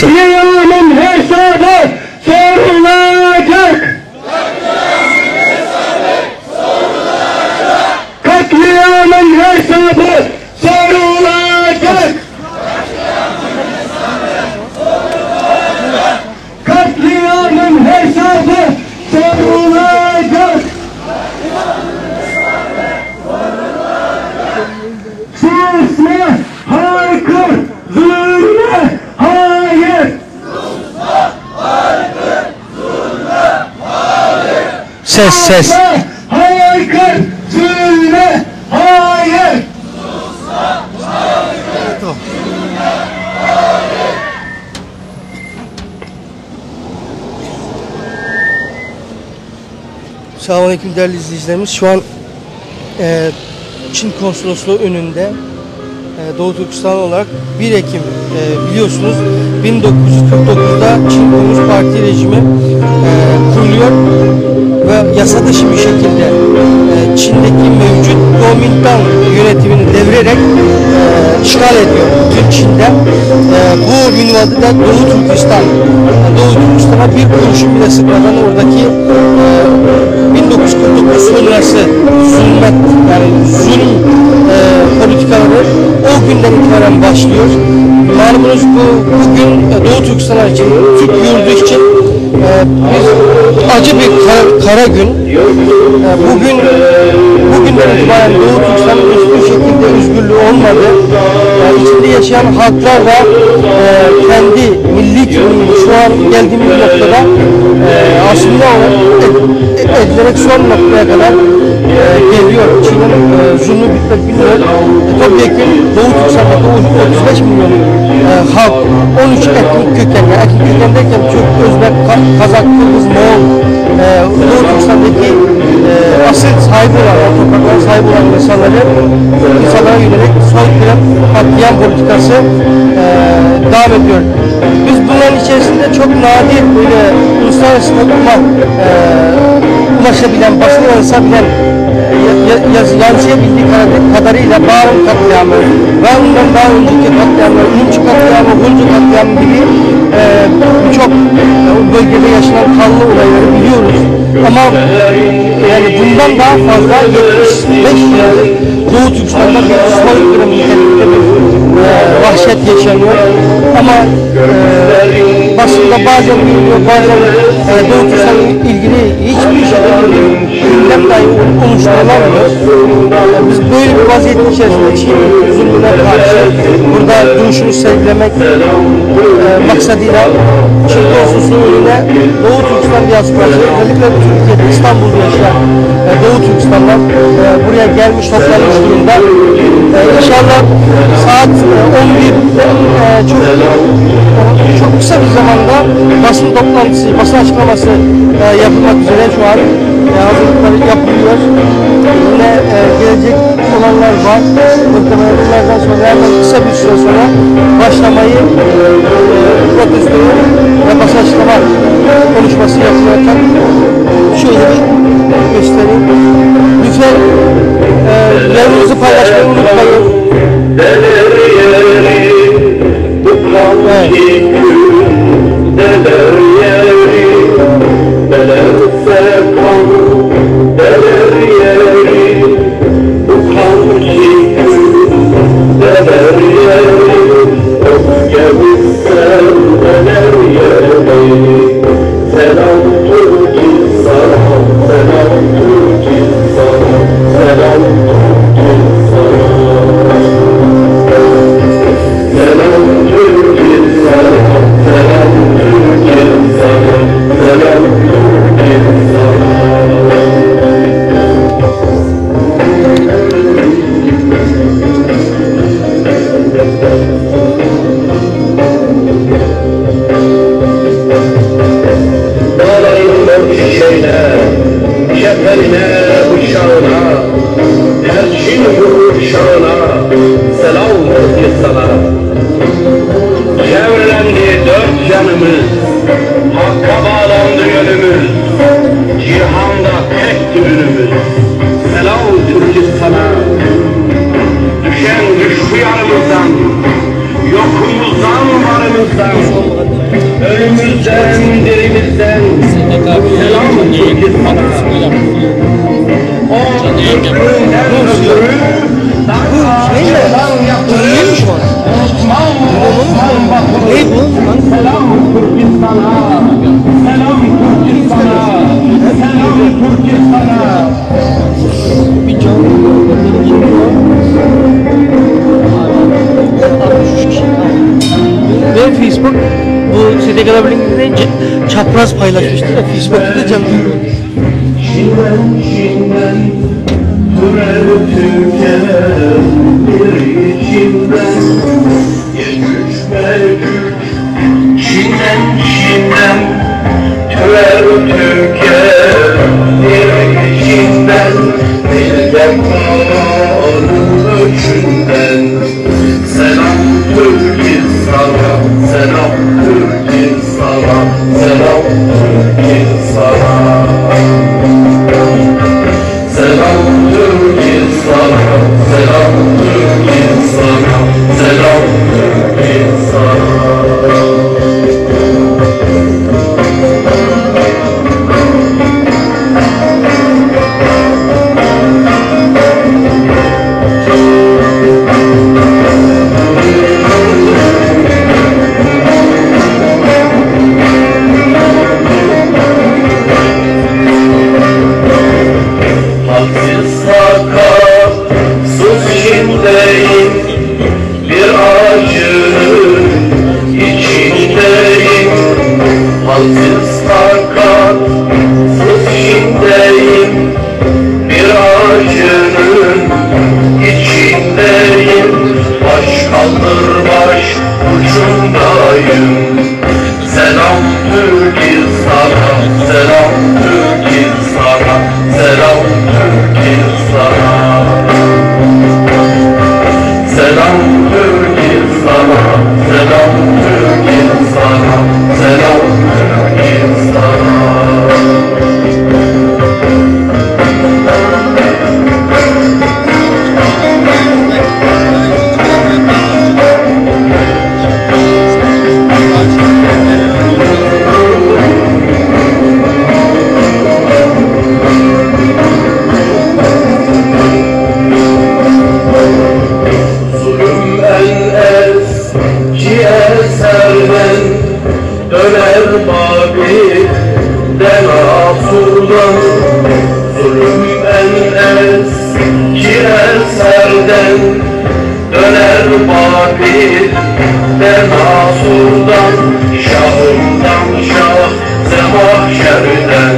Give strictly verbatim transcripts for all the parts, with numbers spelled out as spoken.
Katliamın hesabı sorulacak. Katliamın hesabı sorulacak. Katliamın hesabı sorulacak. Susma, haykır, zulme hayır! Ses, ses. Susma, haykır, zulme hayır! Selamünaleyküm değerli izleyicilerimiz. Şu an, e, Çin Konsolosluğu önünde, e, Doğu Türkistan olarak bir Ekim, e, biliyorsunuz bin dokuz yüz kırk dokuzda Çin Komünist Parti rejimi, e, kuruluyor ve yasa dışı bir şekilde, e, Çin'deki mevcut Kuomintang yönetimini devirerek, e, işgal ediyor bütün Çin'de. E, bu minvalde de Doğu Türkistan, e, Doğu Türkistan'a bir kurşun bile sıkmadan oradaki, e, bin dokuz yüz kırk dokuz sonrası zulmet, yani zulüm, e, politikaları o günden itibaren başlıyor. Malumunuz bu, bugün, e, Doğu Türkistan için, Türk yurdu için, e, bir acı bir kara, kara gün. E, bugün, bugünden itibaren Doğu Türkistan'ın hiçbir şekilde özgürlüğü olmadı. E, içinde yaşayan halklar da, e, kendi milli kimliğini şu an geldiğimiz noktada, e, asimile olarak ed-, edilerek son noktaya kadar, e, geliyor. Çin'in, e, zulmü bitmek bilmiyor. E, topyekun Doğu Türkistan'daki otuz beş milyon, e, halk, on üç etnik köken, yani etnik köken derken Türk, Özbek, Ka-, Kazak, Kırgız, Moğol, e, Doğu Türkistan'daki, e, asıl sahibi olan, yani toprakların sahibi olan insanları, insanlara yönelik soykırım, katliam politikası, e, devam ediyor. Biz bunların içerisinde çok nadir böyle uluslararası topluma, e, ulaşabilen, basına yansıyabilen, e, ya-, ya-, yaz-, yansıyabildiği kadar-, kadarıyla Barım katliamı ve ondan daha önceki katliamlar, Ürümçi katliamı, Gulcu katliamı gibi, e, birçok, e, bölgede yaşanan kanlı olayları biliyoruz. Ama, e, yani bundan daha fazla yetmiş beş yıldır Doğu Türkistan'da bir soykırım nitelikte bir, e, vahşet yaşanıyor. Ama, e, basında bazen biliniyor, bazen, e, Doğu Türkistan'la ilgili hiçbir şekilde bir gündem dahi oluşturulamıyor. E, biz böyle bir vaziyetin içerisinde Çin zulmüne karşı burada duruşunu sergilemek, e, maksadıyla Çin Konsolosluğu önüne Doğu Türkistan diasporası, özellikle Türkiye'de, İstanbul'da yaşayan, e, Doğu Türkistan'dan, e, buraya gelmiş, toplanmış durumda. E, inşallah saat, e, on bir, e, çok, çok kısa bir zamanda basın toplantısı, basın açıklaması, e, yapılmak üzere şu an. E, hazırlıkları yapılıyor. Yine, e, gelecek olanlar var. Muhtemelen bunlardan sonra hemen kısa bir süre sonra başlamayı, e, protestoyu ve basın açıklama konuşması yapılacak. Şöyle bir göstereyim. Lütfen, e, yorumunuzu paylaşmayı unutmayın. Deler yeri, bu kanlı gün, deler yeri, delerse kan, deler yeri, bu kanlı gün, deler yeri, öfke bilsem, deler yeri. Selam Türkistana, selam Türkistana, selam Türkistana. Selam Türkistana, selam Türkistana, selam Türkistana. Dağların bor çiçeğine, çeperine, uşağına, her çin vurur şağına, selam olsun sana. Çevrelendi dört yanımız, Hakka bağlandı yönümüz, cihanda tek düğünümüz. Selam Türkistana, düşen düştü yanımızdan, yokumuzdan varımızdan. سلام تۈركىستانا، سلام تۈركىستانا. Ve Facebook bu S D K'lar Birliği'nde çapraz paylaşmıştı da Facebook'ta da canlı. Çimen çimen türer tükenir içimden. Yecüc Mecüc çimen çimen türer tükenir içimden. Bir de onun içinden. Selam Türkistan'a, selam Türkistan'a, selam Türkistan'a. Selam Türkistan'a, selam Türkistan'a, selam Türkistan'a. Halsiz, sakatsız içindeyim, bir acının içindeyim. Halsiz, sakatsız içindeyim, bir acının içindeyim. Baş kaldır baş ucundayım. Selam Türkistan'a, selam Türkistan'a, selam Türkistan'a. Selam Türkistan'a, selam Türkistan'a, selam Türkistan'a. Zulüm en eski eserden döner Babil'den Asur'dan. Zulüm en eski eserden döner Babil'den Asur'dan, şahımdan şah zemahşerden.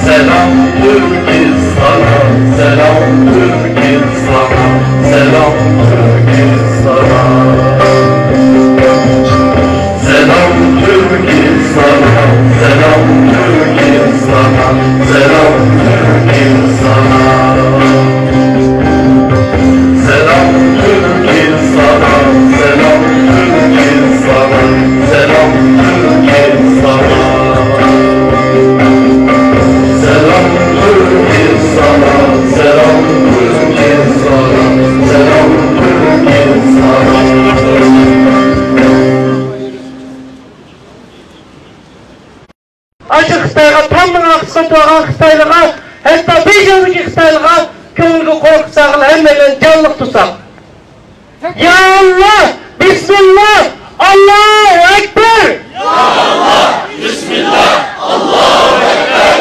Selam Türkistan'a, selam Türkistan'a, selam Türkistan'a. Selam Türkistan'a, selam Türkistan'a, selam Türkistan'a. Selam Türkistan'a, selam Türkistan'a, selam Türkistan'a. Selam Türkistan'a, selam Türkistan'a, selam Türkistan'a. ئاشۇ خىتايغا تامنىڭ ئاقىسىغا تۇرغان خىتايلىغا، ھەتتا بېيجىڭدىكى خىتايلىغا كۆڭۈلگە قورقۇنچ سالغىلى ھەممەيلەن جانلىق تۇرساق. يا ئاللا، بىسمىللا، ئاللاھۇ ئەكبەر! يا ئاللا، بىسمىللا، ئاللاھۇ ئەكبەر!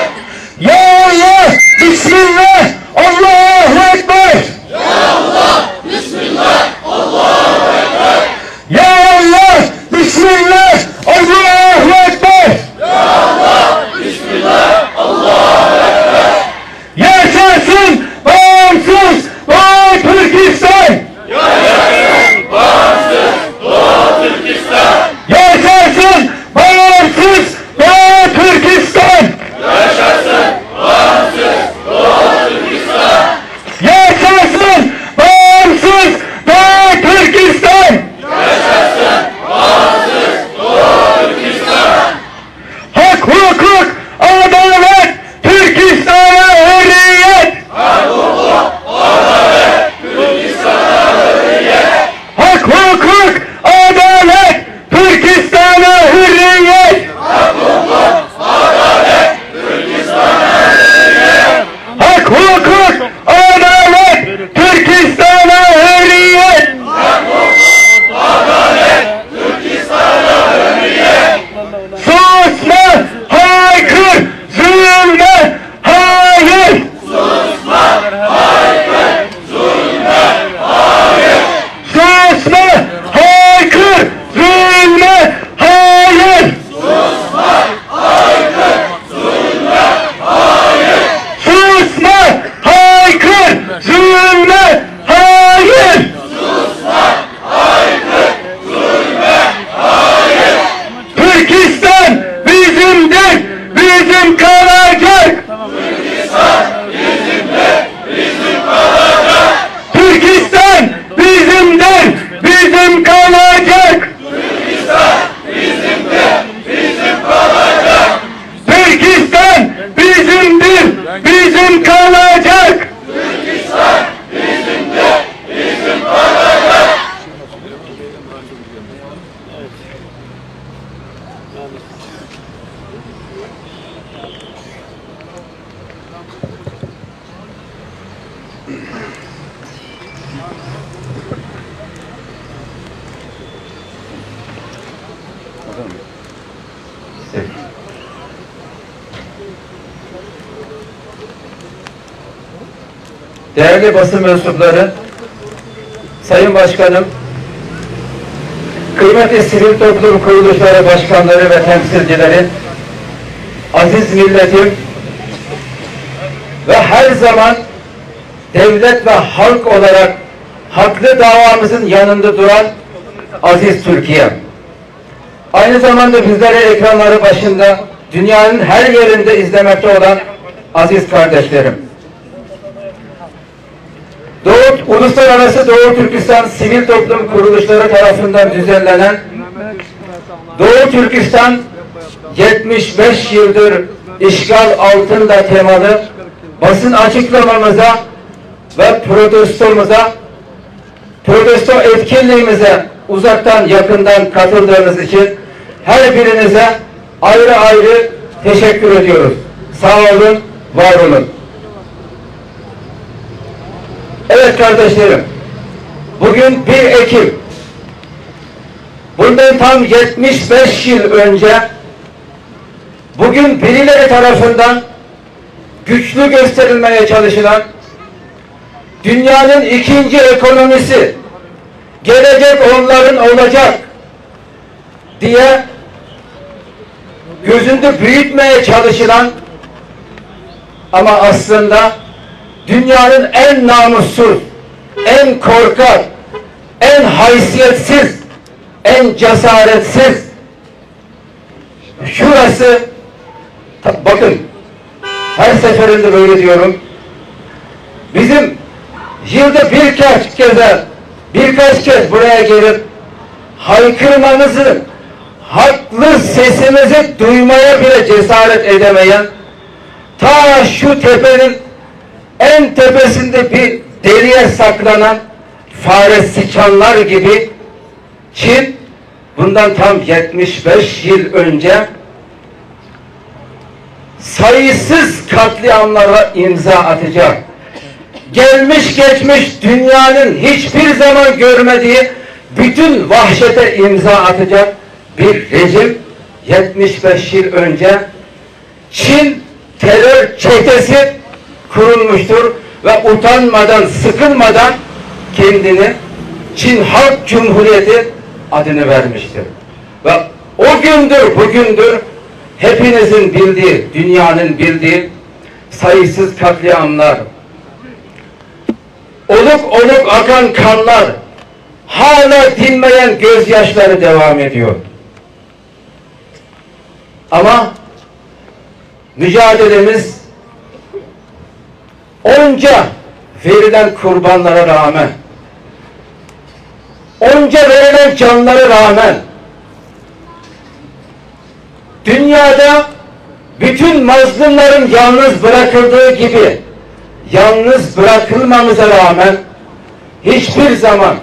يا ئاللا، بىسمىللا، ئاللاھۇ ئەكبەر! يا ئاللا، بىسمىللا، ئاللاھۇ ئەكبەر! يا ئاللا، بىسمىللا، ئاللاھۇ ئەكبەر! يا ئاللا، بىسمىللا، ئاللاھۇ ئەكبەر! ياشاسın bağımsız Doğu Türkistan! Yaşasın bağımsız Değerli basın mensupları, Sayın Başkanım, kıymetli sivil toplum kuruluşları başkanları ve temsilcileri, aziz milletim ve her zaman devlet ve halk olarak haklı davamızın yanında duran aziz Türkiye. Aynı zamanda bizleri ekranları başında dünyanın her yerinde izlemekte olan aziz kardeşlerim. Doğu, Uluslararası Doğu Türkistan Sivil Toplum Kuruluşları tarafından düzenlenen Doğu Türkistan yetmiş beş yıldır işgal altında temalı basın açıklamamıza ve protestomuza, protesto etkinliğimize uzaktan yakından katıldığınız için her birinize ayrı ayrı teşekkür ediyoruz. Sağ olun, var olun. Evet kardeşlerim, bugün bir Ekim. Bundan tam yetmiş beş yıl önce bugün birileri tarafından güçlü gösterilmeye çalışılan, dünyanın ikinci ekonomisi, gelecek onların olacak diye gözünde büyütmeye çalışılan ama aslında dünyanın en namussuz, en korkak, en haysiyetsiz, en cesaretsiz, şurası, ta-, bakın, her seferinde böyle diyorum. Bizim yılda birkaç kez, birkaç kez buraya gelip haykırmamızı, haklı sesimizi duymaya bile cesaret edemeyen, ta şu tepenin en tepesinde bir deliğe saklanan fare sıçanlar gibi Çin bundan tam yetmiş beş yıl önce sayısız katliamlara imza atacak, gelmiş geçmiş dünyanın hiçbir zaman görmediği bütün vahşete imza atacak bir rejim yetmiş beş yıl önce Çin terör çetesi kurulmuştur ve utanmadan, sıkılmadan kendini Çin Halk Cumhuriyeti adını vermiştir. Ve o gündür bugündür hepinizin bildiği, dünyanın bildiği sayısız katliamlar, oluk oluk akan kanlar, hala dinmeyen gözyaşları devam ediyor. Ama mücadelemiz onca verilen kurbanlara rağmen, onca verilen canlara rağmen, dünyada bütün mazlumların yalnız bırakıldığı gibi yalnız bırakılmamıza rağmen hiçbir zaman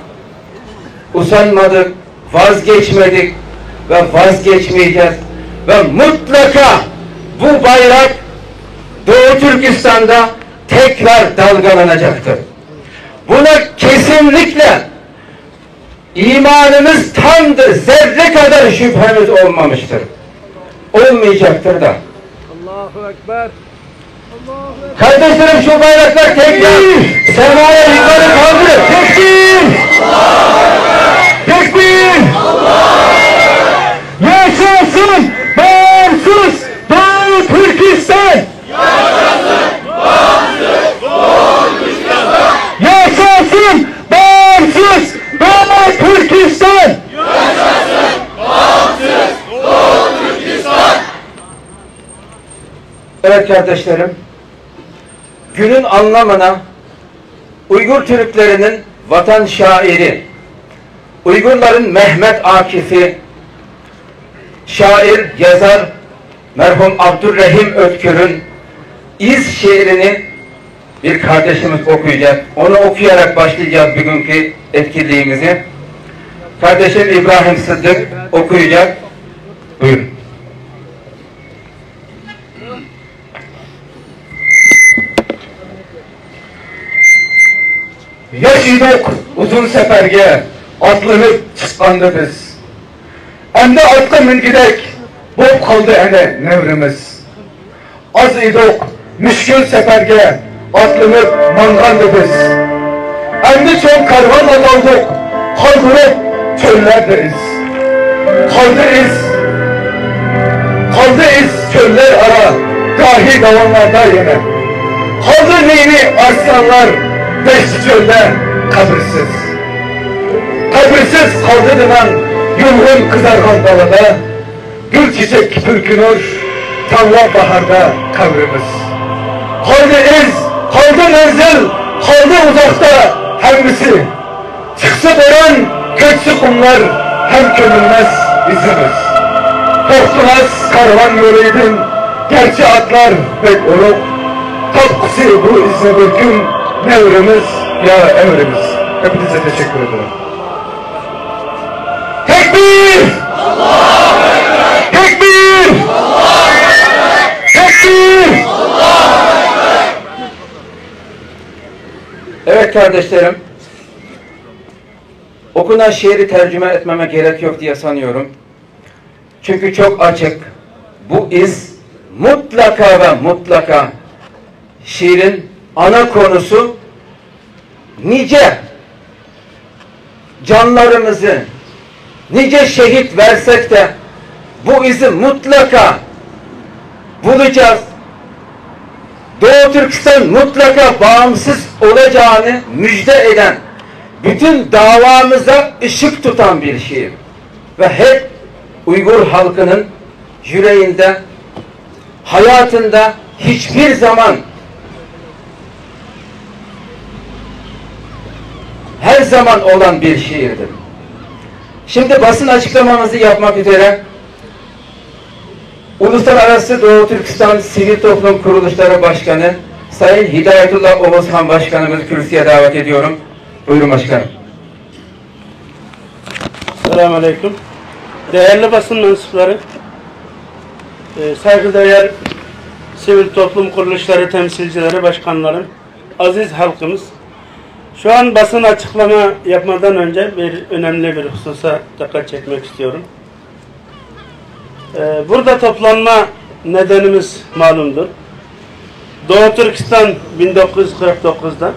usanmadık, vazgeçmedik ve vazgeçmeyeceğiz. Ve mutlaka bu bayrak Doğu Türkistan'da tekrar dalgalanacaktır. Buna kesinlikle imanımız tamdır, zerre kadar şüphemiz olmamıştır. Olmayacaktır da. Allahu Ekber. Kardeşlerim, şu bayraklar tekrar semaya yukarı kaldırın. Tekbir! Tekbir! Yaşasın bağımsız Doğu Türkistan! Yaşasın bağımsız Doğu Türkistan! Evet kardeşlerim, günün anlamına Uygur Türklerinin vatan şairi, Uygurların Mehmet Akif'i, şair, yazar merhum Abdurrahim Ötkür'ün İz şiirini bir kardeşimiz okuyacak. Onu okuyarak başlayacağız bugünkü etkinliğimizi. Kardeşim İbrahim Sıddık okuyacak. Buyurun. ياش ئىدۇق ئۇزۇن سەپەرگە ئاتلىنىپ چىققاندا بىز. ئەمدى ئاتقا مىنگۈدەك بولۇپ قالدى ئەنە نەۋرىمىز. ئاز ئىدۇق مۈشكۈل سەپەرگە ئاتلىنىپ ماڭغاندا بىز. ئەمدى چوڭ كارۋانغا قالدۇق، قالدۇرۇپ چۆللەردە ئىز. قالدى ئىز، قالدى ئىز چۆللەر ئارا، گاھى داۋانلاردا يەنە. قالدى مېنى ئارسلانلار دەشتى چۆلدە قەبرىسىز. قەبرىسىز قالدى دېمەڭ يۇلغۇن قىزارغان دالادا. گۈل چېچەك پۈركىنۇر تاڭلار باھاردا قەبرىمىز. قالدى ئىز، قالدى مەنزىل، قالدى ئۇزاقتا ھەممىسى. چىقسا بوران، كۆچسە قۇملار، ھەم كۆمۈلمەس ئىزىمىز. توختىماس كارۋان يولىدىن گەرچە ئاتلار بەك ئورۇق، تاپقۇسى بۇ ئىزنى بىر كۈن نەۋرىمىز يا ئەۋرىمىز. ھەممىڭىزگە تەشەككۈر ئېتىمەن. تەكبىر! تەكبىر! تەكبىر! Evet kardeşlerim, okunan şiiri tercüme etmeme gerek yok diye sanıyorum. Çünkü çok açık. Bu iz mutlaka ve mutlaka şiirin ana konusu nice canlarımızı, nice şehit versek de bu izi mutlaka bulacağız. Doğu Türkistan mutlaka bağımsız olacağını müjde eden, bütün davamıza ışık tutan bir şiir. Ve hep Uygur halkının yüreğinde, hayatında hiçbir zaman, her zaman olan bir şiirdir. Şimdi basın açıklamamızı yapmak üzere Uluslararası Doğu Türkistan Sivil Toplum Kuruluşları Başkanı Sayın Hidayetullah Oğuzhan Başkanımızı kürsüye davet ediyorum. Buyurun başkanım. Selamun Aleyküm. Değerli basın mensupları, e, saygıdeğer sivil toplum kuruluşları temsilcileri, başkanlarım, aziz halkımız. Şu an basın açıklama yapmadan önce bir önemli bir hususa dikkat çekmek istiyorum. Ee, burada toplanma nedenimiz malumdur. Doğu Türkistan bin dokuz yüz kırk dokuzda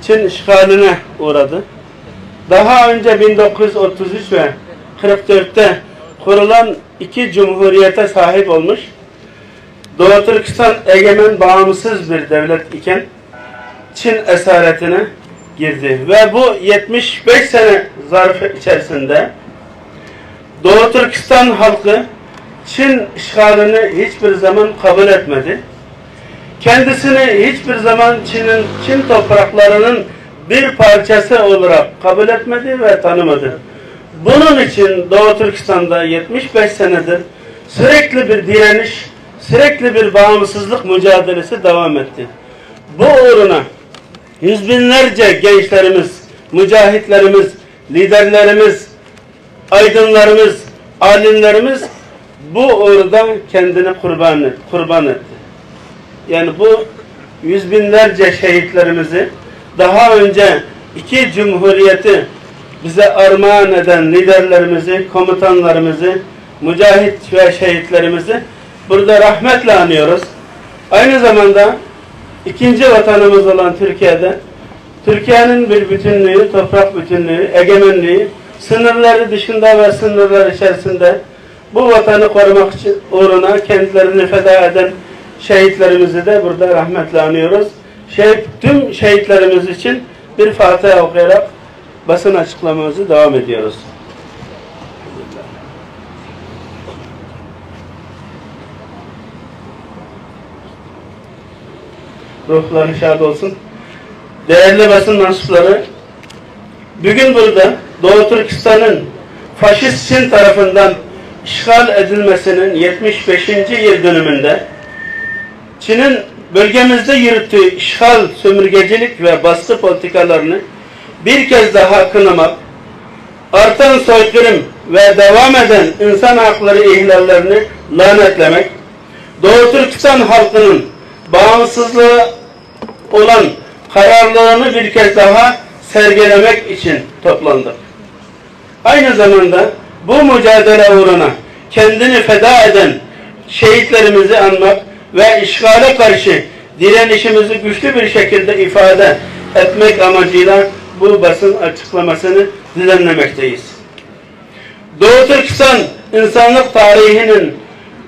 Çin işgaline uğradı. Daha önce bin dokuz yüz otuz üç ve kırk dörtte kurulan iki cumhuriyete sahip olmuş. Doğu Türkistan egemen bağımsız bir devlet iken, Çin esaretine girdi ve bu yetmiş beş sene zarfı içerisinde Doğu Türkistan halkı Çin işgalini hiçbir zaman kabul etmedi. Kendisini hiçbir zaman Çin'in, Çin topraklarının bir parçası olarak kabul etmedi ve tanımadı. Bunun için Doğu Türkistan'da yetmiş beş senedir sürekli bir direniş, sürekli bir bağımsızlık mücadelesi devam etti. Bu uğruna yüz binlerce gençlerimiz, mücahitlerimiz, liderlerimiz, aydınlarımız, alimlerimiz bu uğurda kendini kurban, kurban etti. Yani bu yüz binlerce şehitlerimizi, daha önce iki cumhuriyeti bize armağan eden liderlerimizi, komutanlarımızı, mücahit ve şehitlerimizi burada rahmetle anıyoruz. Aynı zamanda ikinci vatanımız olan Türkiye'de Türkiye'nin bir bütünlüğü, toprak bütünlüğü, egemenliği, sınırları dışında ve sınırlar içerisinde bu vatanı korumak için uğruna kendilerini feda eden şehitlerimizi de burada rahmetle anıyoruz. Şehit, tüm şehitlerimiz için bir Fatiha okuyarak basın açıklamamızı devam ediyoruz. Ruhları şad olsun. Değerli basın mensupları, bugün burada Doğu Türkistan'ın faşist Çin tarafından işgal edilmesinin yetmiş beşinci yıl dönümünde Çin'in bölgemizde yürüttüğü işgal, sömürgecilik ve baskı politikalarını bir kez daha kınamak, Artan soykırım ve devam eden insan hakları ihlallerini lanetlemek, Doğu Türkistan halkının bağımsızlığı olan kararlılığını bir kez daha sergilemek için toplandık. Aynı zamanda bu mücadele uğruna kendini feda eden şehitlerimizi anmak ve işgale karşı direnişimizi güçlü bir şekilde ifade etmek amacıyla bu basın açıklamasını düzenlemekteyiz. Doğu Türkistan insanlık tarihinin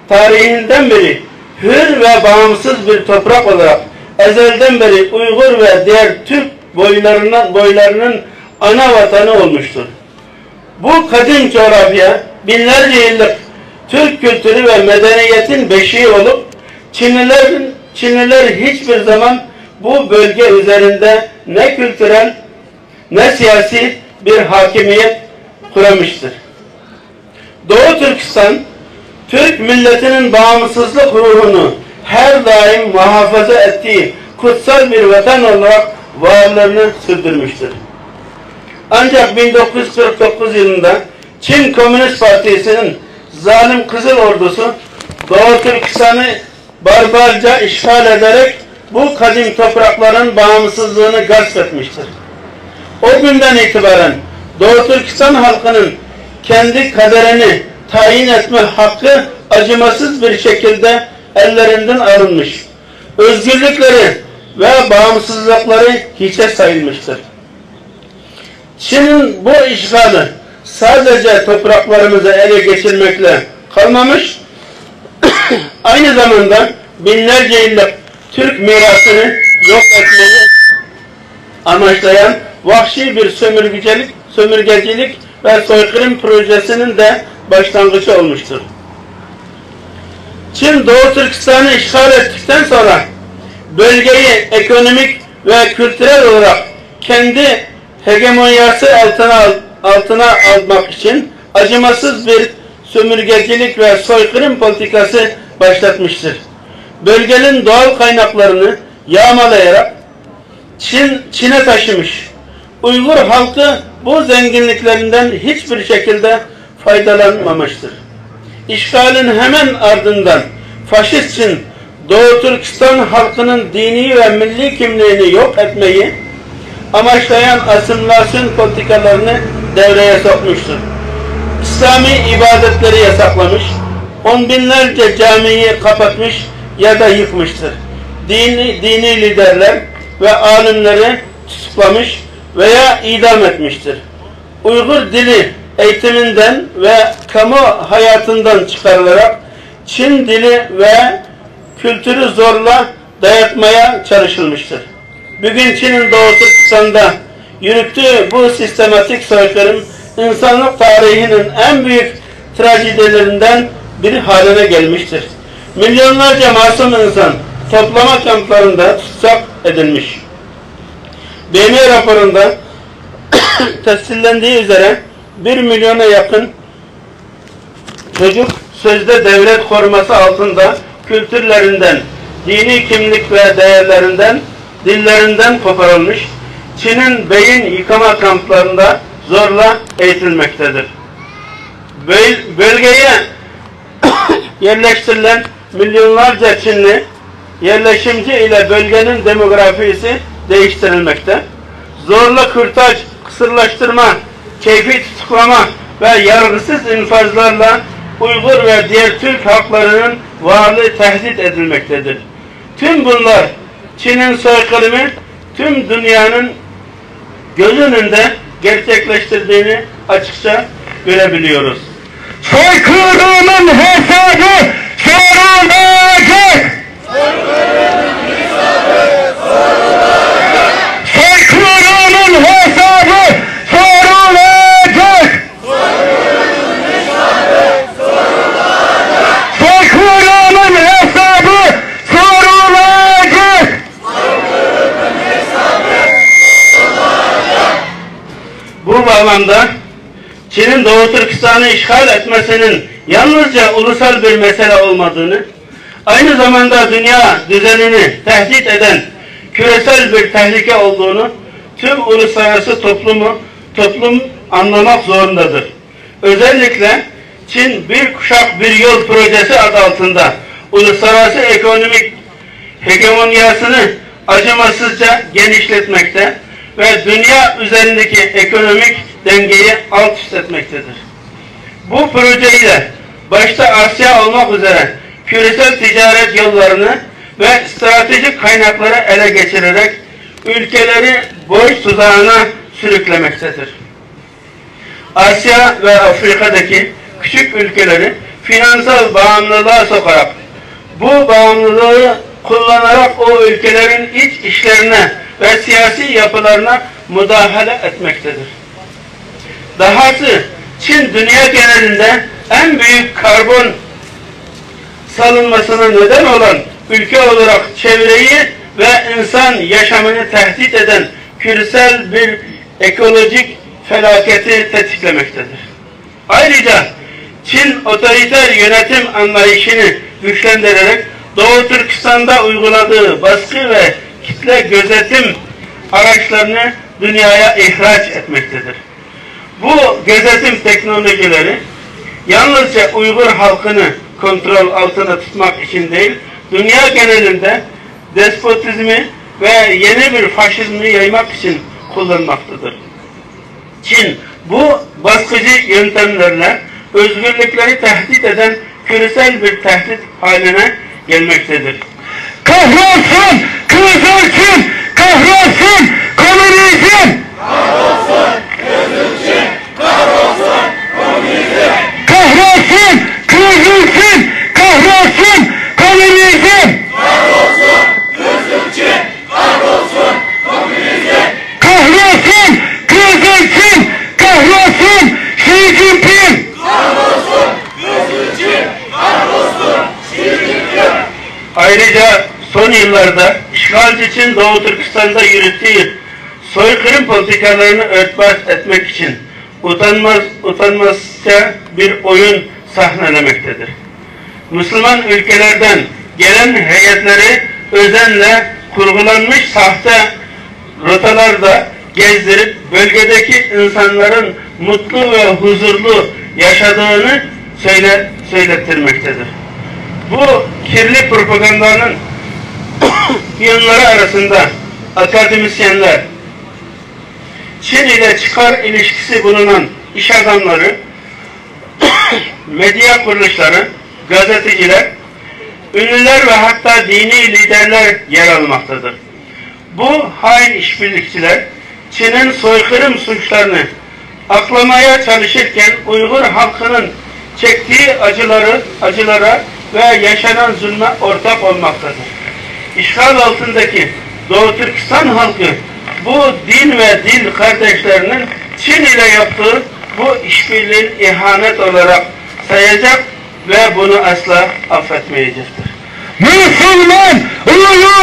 tarihinden beri hür ve bağımsız bir toprak olarak ezelden beri Uygur ve diğer Türk boylarının, boylarının ana vatanı olmuştur. Bu kadim coğrafya binlerce yıllık Türk kültürü ve medeniyetin beşiği olup Çinliler, Çinliler hiçbir zaman bu bölge üzerinde ne kültürel ne siyasi bir hakimiyet kuramıştır. Doğu Türkistan, Türk milletinin bağımsızlık ruhunu her daim muhafaza ettiği kutsal bir vatan olarak varlığını sürdürmüştür. Ancak bin dokuz yüz kırk dokuz yılında Çin Komünist Partisi'nin zalim Kızıl Ordusu Doğu Türkistan'ı barbarca işgal ederek bu kadim toprakların bağımsızlığını gasp etmiştir. O günden itibaren Doğu Türkistan halkının kendi kaderini tayin etme hakkı acımasız bir şekilde ellerinden alınmış. Özgürlükleri ve bağımsızlıkları hiçe sayılmıştır. Çin'in bu işgali sadece topraklarımızı ele geçirmekle kalmamış, aynı zamanda binlerce yıllık Türk mirasını yok etmeyi amaçlayan vahşi bir sömürgecilik, sömürgecilik ve soykırım projesinin de başlangıcı olmuştur. Çin Doğu Türkistan'ı işgal ettikten sonra bölgeyi ekonomik ve kültürel olarak kendi hegemonyası altına, altına almak için acımasız bir sömürgecilik ve soykırım politikası başlatmıştır. Bölgenin doğal kaynaklarını yağmalayarak Çin, Çin'e taşımış. Uygur halkı bu zenginliklerinden hiçbir şekilde faydalanmamıştır. İşgalin hemen ardından faşist Çin Doğu Türkistan halkının dini ve milli kimliğini yok etmeyi amaçlayan asimilasyon politikalarını devreye sokmuştur. İslami ibadetleri yasaklamış, on binlerce camiyi kapatmış ya da yıkmıştır. Dini, dini liderler ve alimleri tutuklamış veya idam etmiştir. Uygur dili eğitiminden ve kamu hayatından çıkarılarak Çin dili ve kültürü zorla dayatmaya çalışılmıştır. Bugün Çin'in Doğu Türkistan'da yürüttüğü bu sistematik soykırım insanlık tarihinin en büyük trajedilerinden biri haline gelmiştir. Milyonlarca masum insan toplama kamplarında tutsak edilmiş. B M raporunda tescillendiği üzere bir milyona yakın çocuk sözde devlet koruması altında kültürlerinden, dini kimlik ve değerlerinden, dillerinden koparılmış, Çin'in beyin yıkama kamplarında zorla eğitilmektedir. Böl- bölgeye yerleştirilen milyonlarca Çinli yerleşimci ile bölgenin demografisi değiştirilmekte. Zorla kürtaj, kısırlaştırma, keyfi tutuklama ve yargısız infazlarla Uygur ve diğer Türk halklarının varlığı tehdit edilmektedir. Tüm bunlar Çin'in soykırımı tüm dünyanın göz önünde gerçekleştirdiğini açıkça görebiliyoruz. Soykırımın hesabı sorulacak. Soykırımın hesabı sorulacak. Soykırımın hesabı sorulacak. Bu bağlamda Çin'in Doğu Türkistan'ı işgal etmesinin yalnızca ulusal bir mesele olmadığını, aynı zamanda dünya düzenini tehdit eden küresel bir tehlike olduğunu tüm uluslararası toplumu, toplum anlamak zorundadır. Özellikle Çin Bir Kuşak Bir Yol projesi adı altında uluslararası ekonomik hegemoniyasını acımasızca genişletmekte ve dünya üzerindeki ekonomik dengeyi alt üst etmektedir. Bu proje ile başta Asya olmak üzere küresel ticaret yollarını ve stratejik kaynakları ele geçirerek ülkeleri borç tuzağına sürüklemektedir. Asya ve Afrika'daki küçük ülkeleri finansal bağımlılığa sokarak, bu bağımlılığı kullanarak o ülkelerin iç işlerine ve siyasi yapılarına müdahale etmektedir. Dahası, Çin dünya genelinde en büyük karbon salınmasına neden olan ülke olarak çevreyi ve insan yaşamını tehdit eden küresel bir ekolojik felaketi tetiklemektedir. Ayrıca Çin otoriter yönetim anlayışını güçlendirerek Doğu Türkistan'da uyguladığı baskı ve kitle gözetim araçlarını dünyaya ihraç etmektedir. Bu gözetim teknolojileri yalnızca Uygur halkını kontrol altında tutmak için değil, dünya genelinde despotizmi ve yeni bir faşizmi yaymak için kullanmaktadır. Çin bu baskıcı yöntemlerle özgürlükleri tehdit eden küresel bir tehdit haline gelmektedir. Kahrolsun Kızıl Çin, kahrolsun komünizm! Kahrolsun Kızıl Çin, kahrolsun komünizm! Kahrolsun Kızıl Çin, kahrolsun komünizm! Kahrolsun Kızıl Çin, kahrolsun komünizm! Kahrolsun Kızıl Çin, kahrolsun Xi Jinping! Kahrolsun Kızıl Çin, kahrolsun Xi Jinping! Ayrıca son yıllarda işgalci Çin Doğu Türkistan'da yürüttüğü soykırım politikalarını örtbas etmek için utanmaz, utanmazca bir oyun sahnelemektedir. Müslüman ülkelerden gelen heyetleri özenle kurgulanmış sahte rotalarda gezdirip bölgedeki insanların mutlu ve huzurlu yaşadığını söyle, söylettirmektedir. Bu kirli propagandanın yanları arasında akademisyenler, Çin ile çıkar ilişkisi bulunan iş adamları, medya kuruluşları, gazeteciler, ünlüler ve hatta dini liderler yer almaktadır. Bu hain işbirlikçiler Çin'in soykırım suçlarını aklamaya çalışırken Uygur halkının çektiği acıları, acılara ve yaşanan zulme ortak olmaktadır. İşgal altındaki Doğu Türkistan halkı bu din ve dil kardeşlerinin Çin ile yaptığı bu işbirliğini ihanet olarak sayacak ve bunu asla affetmeyecektir. Müslüman uyuma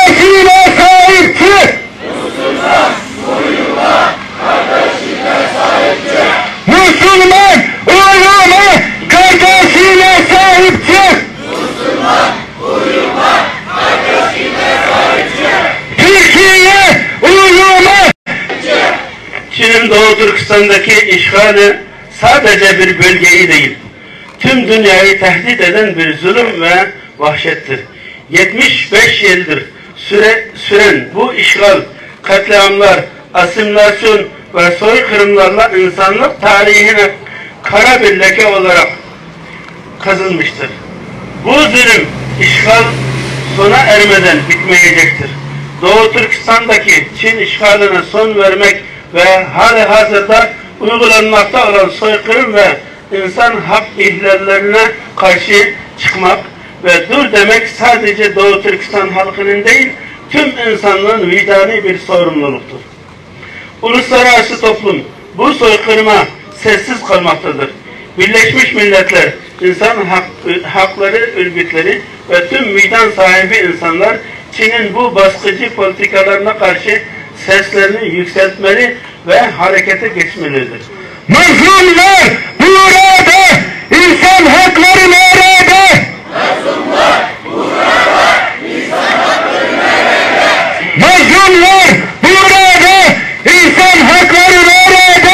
kardeşine sahip çık! Müslüman uyuma kardeşine sahip çık! Türkiye uyuma! Çin'in Doğu Türkistan'daki işgali sadece bir bölgeyi değil, tüm dünyayı tehdit eden bir zulüm ve vahşettir. Yetmiş beş yıldır süre, süren bu işgal, katliamlar, asimilasyon ve soykırımlarla insanlık tarihine kara bir leke olarak kazınmıştır. Bu zulüm, işgal sona ermeden bitmeyecektir. Doğu Türkistan'daki Çin işgaline son vermek ve hali hazırda uygulanmakta olan soykırım ve insan hak ihlallerine karşı çıkmak ve dur demek sadece Doğu Türkistan halkının değil, tüm insanlığın vicdani bir sorumluluktur. Uluslararası toplum bu soykırıma sessiz kalmaktadır. Birleşmiş Milletler, İnsan Hak-, Hakları Örgütleri ve tüm vicdan sahibi insanlar Çin'in bu baskıcı politikalarına karşı seslerini yükseltmeli ve harekete geçmelidir. Mazlumlar burada, insan hakları nerede? Mazlumlar burada, insan hakları nerede? Mazlumlar burada, insan hakları nerede?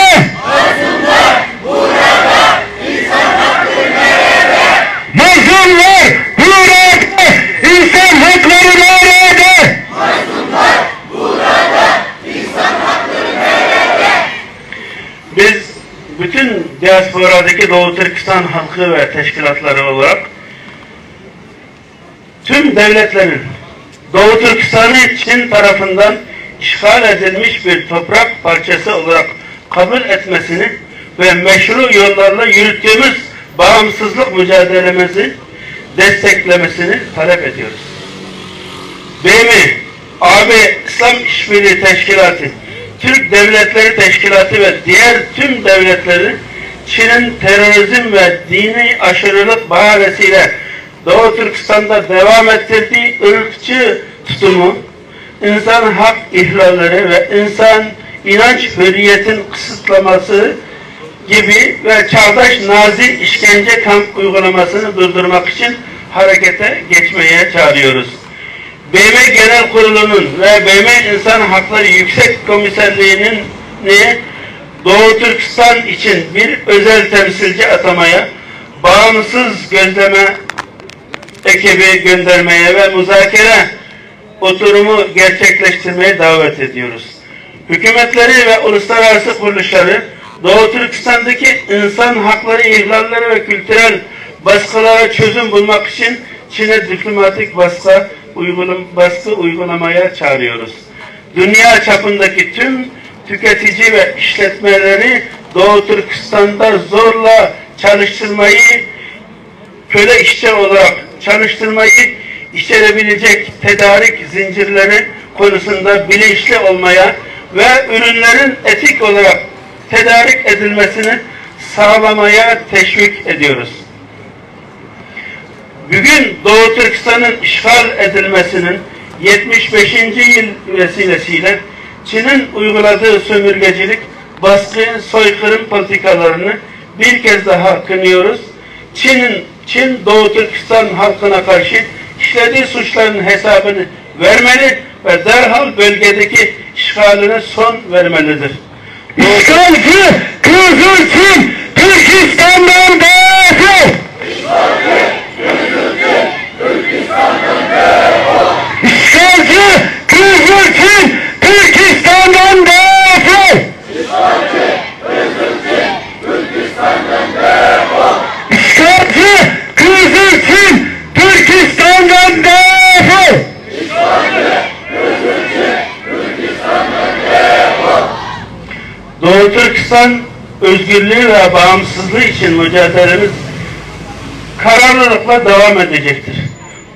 Bütün diasporadaki Doğu Türkistan halkı ve teşkilatları olarak tüm devletlerin Doğu Türkistan'ı Çin tarafından işgal edilmiş bir toprak parçası olarak kabul etmesini ve meşru yollarla yürüttüğümüz bağımsızlık mücadelemizi desteklemesini talep ediyoruz. B M, A B İslam İşbirliği Teşkilatı, Türk Devletleri Teşkilatı ve diğer tüm devletleri Çin'in terörizm ve dini aşırılık bahanesiyle Doğu Türkistan'da devam ettirdiği ırkçı tutumu, insan hak ihlalleri ve insan inanç hürriyetin kısıtlaması gibi ve çağdaş Nazi işkence kamp uygulamasını durdurmak için harekete geçmeye çağırıyoruz. B M Genel Kurulu'nun ve B M İnsan Hakları Yüksek Komiserliği'nin Doğu Türkistan için bir özel temsilci atamaya, bağımsız gözleme ekibi göndermeye ve muzakere oturumu gerçekleştirmeye davet ediyoruz. Hükümetleri ve uluslararası kuruluşları Doğu Türkistan'daki insan hakları ihlalleri ve kültürel baskılara çözüm bulmak için Çin'e diplomatik baskı, uygulam- baskı uygulamaya çağırıyoruz. Dünya çapındaki tüm tüketici ve işletmeleri Doğu Türkistan'da zorla çalıştırmayı, köle işçi olarak çalıştırmayı içerebilecek tedarik zincirleri konusunda bilinçli olmaya ve ürünlerin etik olarak tedarik edilmesini sağlamaya teşvik ediyoruz. Bugün Doğu Türkistan'ın işgal edilmesinin yetmiş beşinci yıl vesilesiyle Çin'in uyguladığı sömürgecilik, baskı, soykırım politikalarını bir kez daha kınıyoruz. Çin'in, Çin Doğu Türkistan halkına karşı işlediği suçların hesabını vermeli ve derhal bölgedeki işgaline son vermelidir. İşgalci Kızıl Çin Türkistan'dan defol! İşgalci Kızıl Çin Türkistan'dan defol! İşgalci Kızıl Çin Türkistan'dan defol! Doğu Türkistan özgürlüğü ve bağımsızlığı için mücadelemiz kararlılıkla devam edecektir.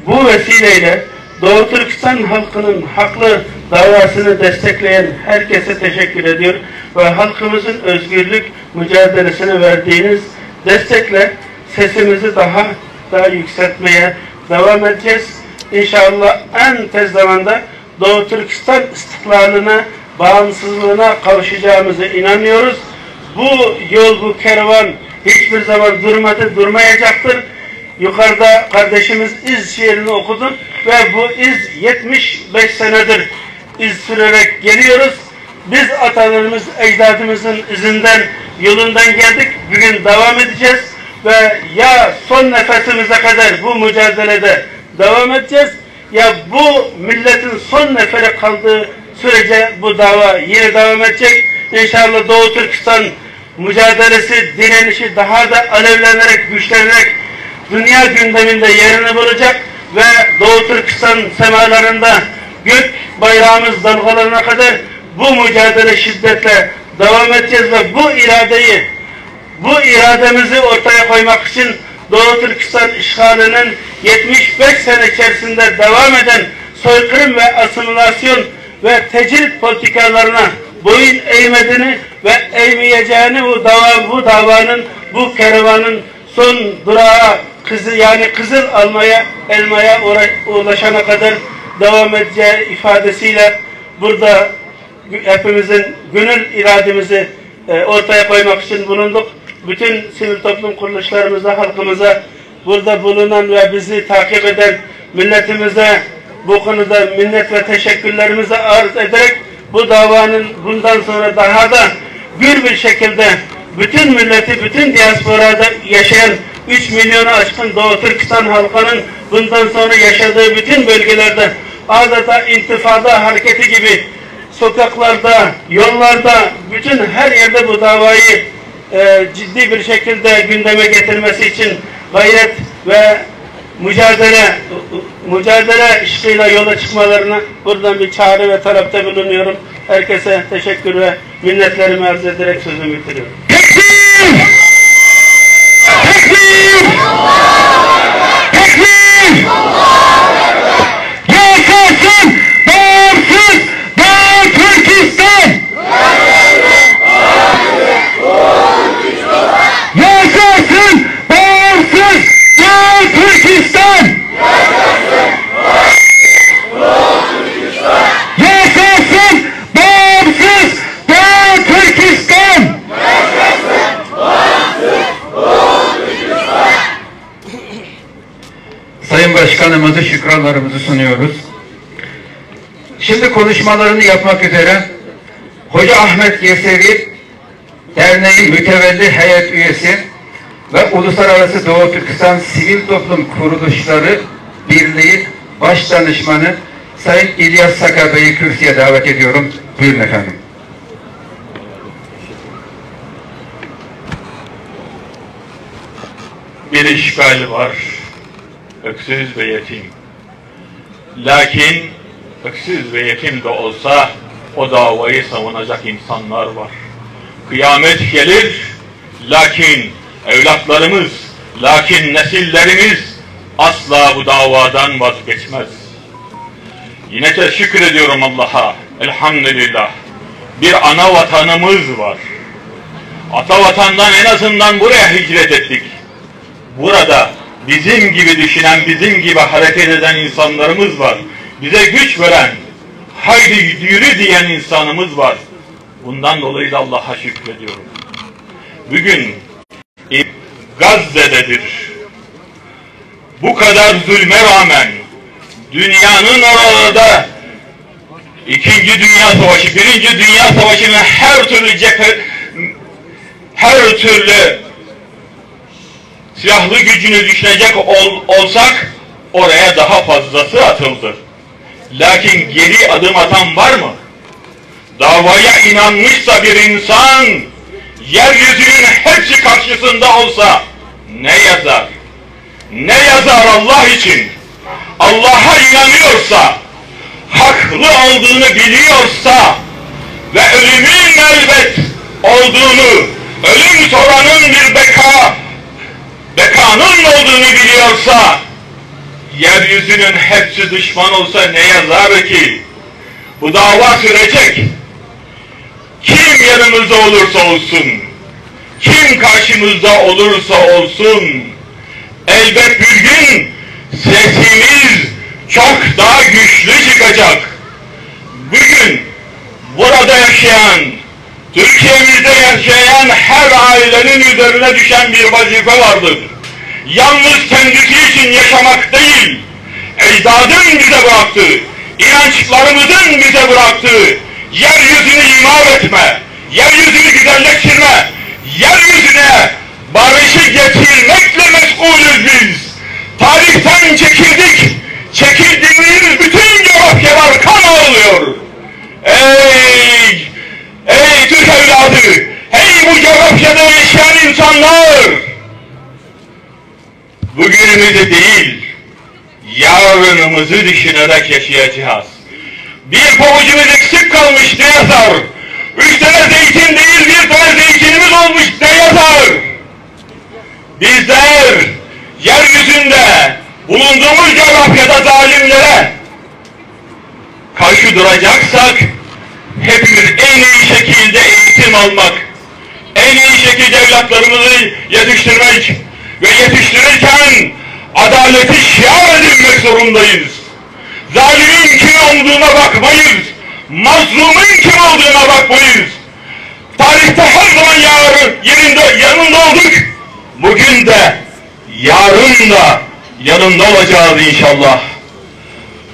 Bu vesileyle Doğu Türkistan halkının haklı davasını destekleyen herkese teşekkür ediyor ve halkımızın özgürlük mücadelesine verdiğiniz destekle sesimizi daha da yükseltmeye devam edeceğiz. İnşallah en tez zamanda Doğu Türkistan istiklaline, bağımsızlığına kavuşacağımıza inanıyoruz. Bu yol, bu kervan hiçbir zaman durmadı, durmayacaktır. Yukarıda kardeşimiz iz şiirini okudu ve bu iz yetmiş beş senedir iz sürerek geliyoruz. Biz atalarımız, ecdadımızın izinden, yolundan geldik. Bugün devam edeceğiz ve ya son nefesimize kadar bu mücadelede devam edeceğiz, ya bu milletin son neferi kaldığı sürece bu dava yine devam edecek. İnşallah Doğu Türkistan mücadelesi, direnişi daha da alevlenerek, güçlenerek dünya gündeminde yerini bulacak ve Doğu Türkistan semalarında gök bayrağımız dalgalanana kadar bu mücadele şiddetle devam edeceğiz ve bu iradeyi, bu irademizi ortaya koymak için Doğu Türkistan işgalinin yetmiş beş sene içerisinde devam eden soykırım ve asimilasyon ve tecrit politikalarına boyun eğmediğini ve eğmeyeceğini, bu dava, bu davanın, bu kervanın son durağı Kızıl, yani Kızıl almaya, elmaya uğra- ulaşana kadar devam edeceği ifadesiyle burada hepimizin gönül irademizi e, ortaya koymak için bulunduk. Bütün sivil toplum kuruluşlarımıza, halkımıza, burada bulunan ve bizi takip eden milletimize bu konuda minnet ve teşekkürlerimizi arz ederek bu davanın bundan sonra daha da gür bir şekilde bütün milleti, bütün diasporada yaşayan üç milyonu aşkın Doğu Türkistan halkının bundan sonra yaşadığı bütün bölgelerde adeta intifada hareketi gibi sokaklarda, yollarda, bütün her yerde bu davayı e, ciddi bir şekilde gündeme getirmesi için gayret ve mücadele, mücadele ışığıyla yola çıkmalarını buradan bir çağrı ve talepte bulunuyorum. Herkese teşekkür ve minnetlerimi arz ederek sözümü bitiriyorum. Tekbir! Tekbir! Tekbir! Yaşasın bağımsız Doğu Türkistan! Yaşasın bağımsız Doğu Türkistan! Yaşasın bağımsız Doğu Türkistan! Sayın Başkanımızı şükranlarımızı sunuyoruz. Şimdi konuşmalarını yapmak üzere Hoca Ahmet Yesevi Derneği mütevelli heyet üyesi ve Uluslararası Doğu Türkistan Sivil Toplum Kuruluşları Birliği Baş Danışmanı Sayın İlyas Saka Bey'i kürsüye davet ediyorum. Buyurun efendim. Bir işgal var, öksüz ve yetim. Lakin öksüz ve yetim de olsa o davayı savunacak insanlar var. Kıyamet gelir, lakin evlatlarımız, lakin nesillerimiz asla bu davadan vazgeçmez. Yine de şükür ediyorum Allah'a, elhamdülillah. Bir ana vatanımız var. Ata vatandan en azından buraya hicret ettik. Burada bizim gibi düşünen, bizim gibi hareket eden insanlarımız var. Bize güç veren, "Haydi yürü" diyen insanımız var. Bundan dolayı da Allah'a şükrediyorum. Bugün Gazze'dedir. Bu kadar zulme rağmen dünyanın oralarda İkinci Dünya Savaşı, Birinci Dünya Savaşı'nın her türlü cephe, her türlü silahlı gücünü düşünecek ol-, olsak oraya daha fazlası atıldı. Lakin geri adım atan var mı? Davaya inanmışsa bir insan, yeryüzünün hepsi karşısında olsa ne yazar? Ne yazar Allah için? Allah'a inanıyorsa, haklı olduğunu biliyorsa ve ölümün elbet olduğunu, ölüm sonranın bir beka, bekanın olduğunu biliyorsa, yeryüzünün hepsi düşman olsa ne yazar ki? Bu dava sürecek. Kim yanımızda olursa olsun, kim karşımızda olursa olsun, elbet bir gün sesimiz çok daha güçlü çıkacak. Bugün burada yaşayan, Türkiye'mizde yaşayan her ailenin üzerine düşen bir vazife vardır. Yalnız kendisi için yaşamak değil, ecdadın bize bıraktığı, inançlarımızın bize bıraktığı yeryüzünü imar etme, yeryüzünü güzelleştirme, yeryüzüne barışı getirmekle meşgulüz biz. Tarihten çekildik, çekildiğimiz bütün coğrafyalar kan ağlıyor. Ey, ey Türk evladı, ey bu coğrafyada yaşayan insanlar! Bugünümüzü değil, yarınımızı düşünerek yaşayacağız. Bir pabucumuz eksik kalmış, ne yazar? Üç tane zeytin değil, bir tane zeytinimiz olmuş, ne yazar? Bizler yeryüzünde bulunduğumuz coğrafyada zalimlere karşı duracaksak, hepimiz en iyi şekilde eğitim almak, en iyi şekilde evlatlarımızı yetiştirmek ve yetiştirirken adaleti şiar edinmek zorundayız. Zalimin kim olduğuna bakmayız, mazlumun kim olduğuna bakmayız. Tarihte her zaman yarın yerinde, yanında olduk. Bugün de, yarın da yanında olacağız inşallah.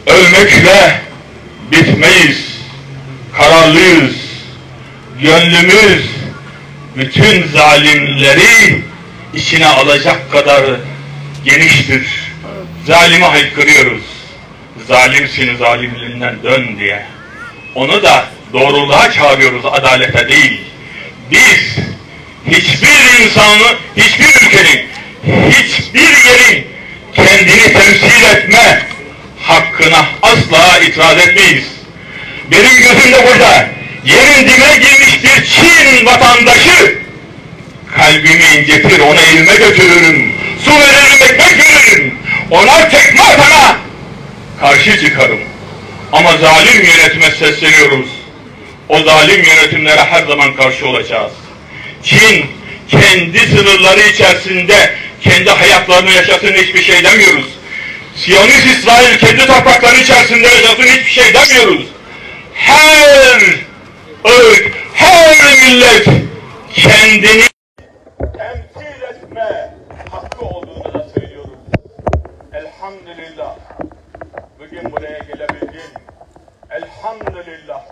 Ölmekle bitmeyiz. Kararlıyız. Gönlümüz bütün zalimleri içine alacak kadar geniştir. Zalimi haykırıyoruz. "Zalimsin, zalimliğinden dön" diye. Onu da doğruluğa çağırıyoruz, adalete değil. Biz Hiçbir insanı, hiçbir ülkenin, hiçbir yerin kendini temsil etme hakkına asla itiraz etmeyiz. Benim gözümde burada yerin dibine girmiş bir Çin vatandaşı kalbimi incitir, ona ilme götürürüm, su veririm, ekmek veririm, ona tekme atana karşı çıkarım. Ama zalim yönetime sesleniyoruz. O zalim yönetimlere her zaman karşı olacağız. Çin kendi sınırları içerisinde kendi hayatlarını yaşasın, hiçbir şey demiyoruz. Siyonist İsrail kendi toprakları içerisinde yaşasın, hiçbir şey demiyoruz. Her ırk, her millet kendini temsil etme hakkı olduğunu da söylüyoruz. Elhamdülillah. Bugün buraya gelebildim. Elhamdülillah.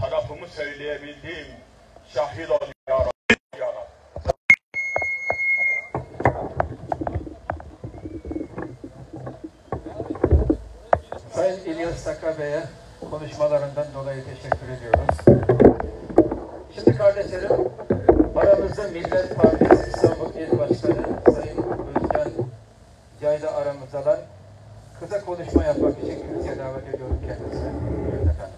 Tarafımı söyleyebildim. Şahit ol ya Rabbi, ya Rabbi. Sayın İlyas Taka Bey'e konuşmalarından dolayı teşekkür ediyoruz. Şimdi kardeşlerim, aramızda Millet Partisi İstanbul İl Başkanı Sayın Özcan Yayla aramızdalar. Kısa konuşma yapmak için kürsüye davet ediyorum kendisini. Buyurun efendim.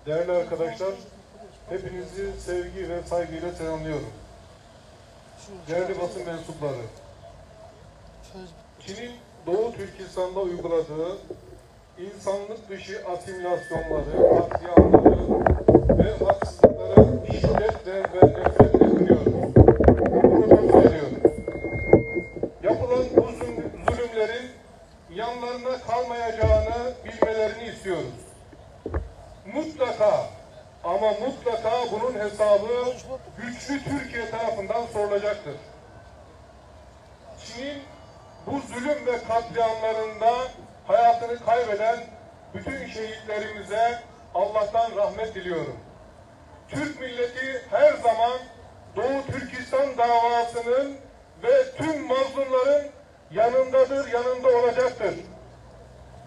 Değerli arkadaşlar, hepinizi sevgi ve saygıyla selamlıyorum. Değerli basın mensupları, Çin'in Doğu Türkistan'da uyguladığı insanlık dışı asimilasyonları, katliamları ve haksızlıkları şiddetle ve nefretle kınıyoruz. Bunu da söylüyoruz. Yapılan bu zulüm- zulümlerin yanlarına kalmayacağını bilmelerini istiyoruz. Mutlaka ama mutlaka bunun hesabı güçlü Türkiye tarafından sorulacaktır. Çin'in bu zulüm ve katliamlarında hayatını kaybeden bütün şehitlerimize Allah'tan rahmet diliyorum. Türk milleti her zaman Doğu Türkistan davasının ve tüm mazlumların yanındadır, yanında olacaktır.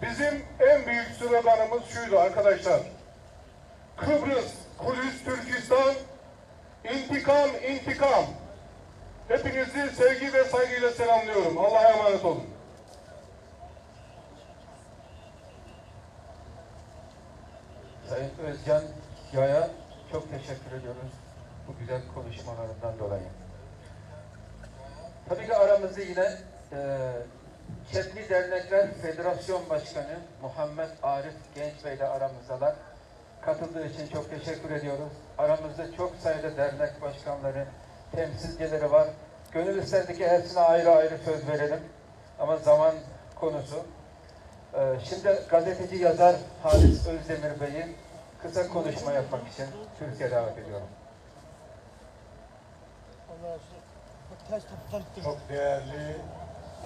Bizim en büyük sloganımız şuydu arkadaşlar. Kıbrıs, Kudüs, Türkistan, intikam, intikam. Hepinizi sevgi ve saygıyla selamlıyorum. Allah'a emanet olun. Sayın Özcan Yay'a çok teşekkür ediyoruz bu güzel konuşmalarından dolayı. Tabii ki aramızda yine e, Çepni Dernekler Federasyon Başkanı Muhammed Arif Genç Bey de aramızdalar. Katıldığı için çok teşekkür ediyoruz. Aramızda çok sayıda dernek başkanları, temsilcileri var. Gönül isterdi ki hepsine ayrı ayrı söz verelim. Ama zaman konusu. Ee, şimdi gazeteci yazar Halis Özdemir Bey'i kısa konuşma yapmak için kürsüye davet ediyorum. Çok değerli,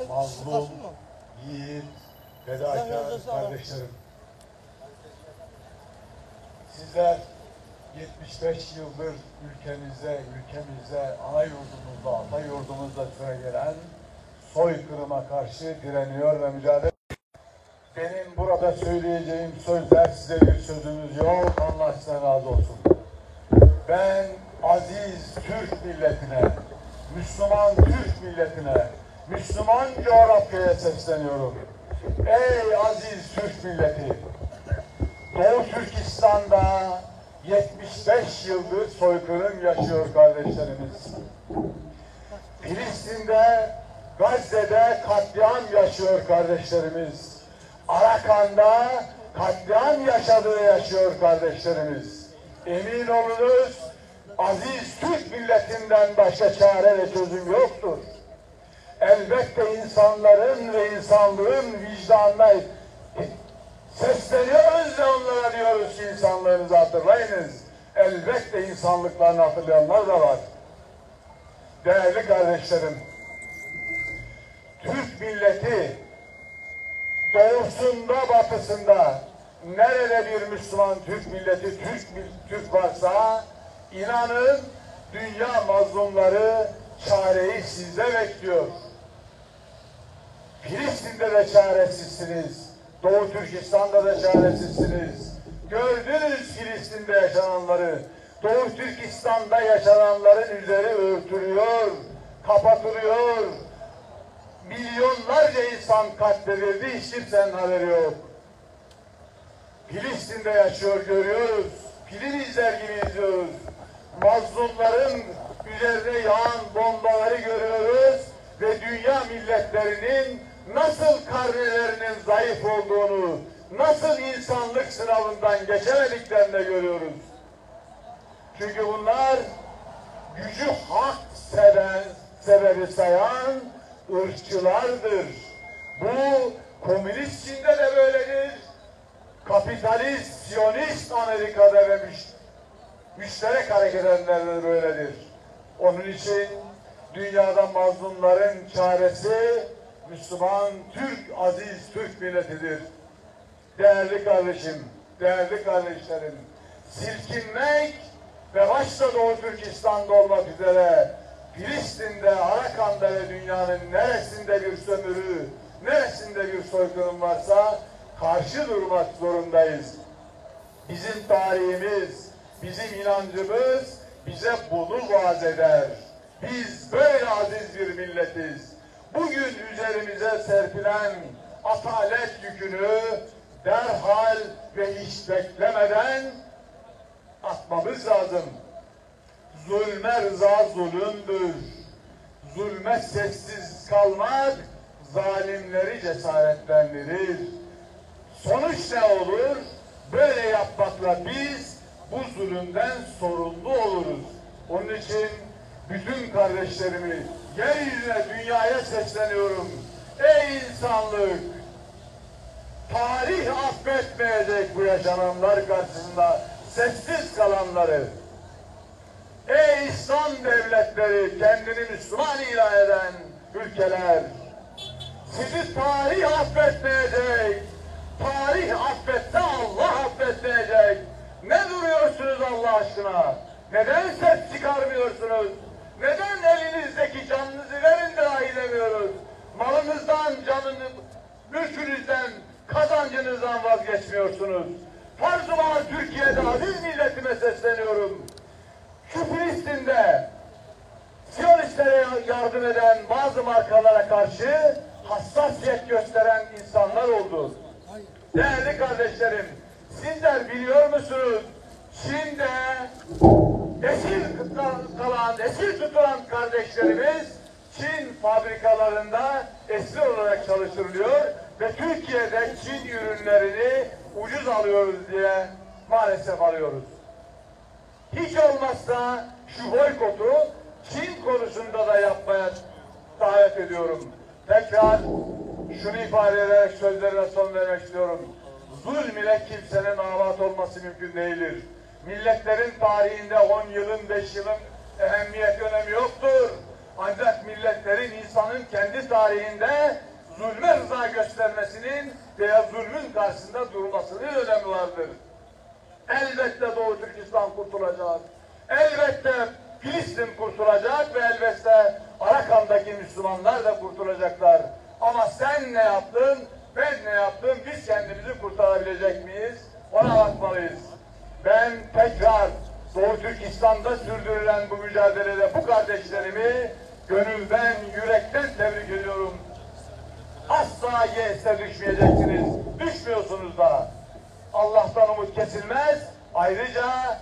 mazlum, yiğit, fedakar kardeşlerim. Sizler yetmiş beş yıldır ülkemizde, ülkemizde, ana yurdumuzda, ata yurdumuzda süregelen soykırıma karşı direniyor ve mücadele. Benim burada söyleyeceğim sözler size bir sözünüz yok. Allah sizden razı olsun. Ben aziz Türk milletine, Müslüman Türk milletine, Müslüman coğrafyaya sesleniyorum. Ey aziz Türk milleti! Doğu Türkistan'da yetmiş beş yıldır soykırım yaşıyor kardeşlerimiz. Filistin'de, Gazze'de katliam yaşıyor kardeşlerimiz. Arakan'da katliam yaşadığı yaşıyor kardeşlerimiz. Emin olunuz, aziz Türk milletinden başka çare ve çözüm yoktur. Elbette insanların ve insanlığın vicdanına sesleniyoruz ve onlara diyoruz ki insanlığınızı hatırlayınız. Elbette insanlıklarını hatırlayanlar da var. Değerli kardeşlerim, Türk milleti doğusunda, batısında nerede bir Müslüman Türk milleti, Türk, mil- Türk varsa inanın dünya mazlumları çareyi sizde bekliyor. Filistin'de de çaresizsiniz. Doğu Türkistan'da da çaresizsiniz. Gördünüz Filistin'de yaşananları. Doğu Türkistan'da yaşananların üzeri örtülüyor, kapatılıyor. Milyonlarca insan katledildi, hiç kimsenin haberi yok. Filistin'de yaşıyor, görüyoruz. Film izler gibi izliyoruz. Mazlumların üzerine yağan bombaları görüyoruz ve dünya milletlerinin nasıl karnelerinin zayıf olduğunu, nasıl insanlık sınavından geçemediklerini de görüyoruz. Çünkü bunlar gücü hak sebe- sebebi sayan ırkçılardır. Bu komünist Çin'de de böyledir. Kapitalist, Siyonist Amerika'da ve müş- müşterek hareketlerde de böyledir. Onun için dünyada mazlumların çaresi Müslüman, Türk, aziz Türk milletidir. Değerli kardeşim, değerli kardeşlerim, silkinmek ve başta Doğu Türkistan'da olmak üzere Filistin'de, Arakan'da ve dünyanın neresinde bir sömürü, neresinde bir soykırım varsa karşı durmak zorundayız. Bizim tarihimiz, bizim inancımız bize bunu vaaz eder. Biz böyle aziz bir milletiz. Bugün üzerimize serpilen atalet yükünü derhal ve hiç beklemeden atmamız lazım. Zulme rıza zulümdür. Zulme sessiz kalmak zalimleri cesaretlendirir. Sonuç ne olur? Böyle yapmakla biz bu zulümden sorumlu oluruz. Onun için bütün kardeşlerimi yeryüzüne, dünyaya sesleniyorum. Ey insanlık! Tarih affetmeyecek bu yaşananlar karşısında sessiz kalanları. Ey İslam devletleri, kendini Müslüman ilan eden ülkeler, sizi tarih affetmeyecek. Tarih affetse Allah affetmeyecek. Ne duruyorsunuz Allah aşkına? Neden ses çıkarmıyorsunuz? Neden elinizdeki canınızı verin dahi demiyoruz? Malınızdan, canını, mülkünüzden, kazancınızdan vazgeçmiyorsunuz. Farz-ı mahal Türkiye'de aziz milletime sesleniyorum. Şu Filistin'de Siyonistlere yardım eden bazı markalara karşı hassasiyet gösteren insanlar oldu. Değerli kardeşlerim, sizler biliyor musunuz? Çin'de esir kalan, esir tutulan kardeşlerimiz Çin fabrikalarında esir olarak çalıştırılıyor ve Türkiye'de Çin ürünlerini ucuz alıyoruz diye maalesef alıyoruz. Hiç olmazsa şu boykotu Çin konusunda da yapmaya davet ediyorum. Tekrar şunu ifade ederek sözlerime son vermek istiyorum. Zulm ile kimsenin abat olması mümkün değildir. Milletlerin tarihinde on yılın, beş yılın ehemmiyet önemi yoktur. Ancak milletlerin, insanın kendi tarihinde zulme rıza göstermesinin veya zulmün karşısında durmasının önemi vardır. Elbette Doğu Türkistan kurtulacak. Elbette Filistin kurtulacak ve elbette Arakan'daki Müslümanlar da kurtulacaklar. Ama sen ne yaptın, ben ne yaptım, biz kendimizi kurtarabilecek miyiz? Ona bakmalıyız. Ben tekrar Doğu Türkistan'da sürdürülen bu mücadelede bu kardeşlerimi gönülden, yürekten tebrik ediyorum. Asla yese düşmeyeceksiniz, düşmüyorsunuz da. Allah'tan umut kesilmez. Ayrıca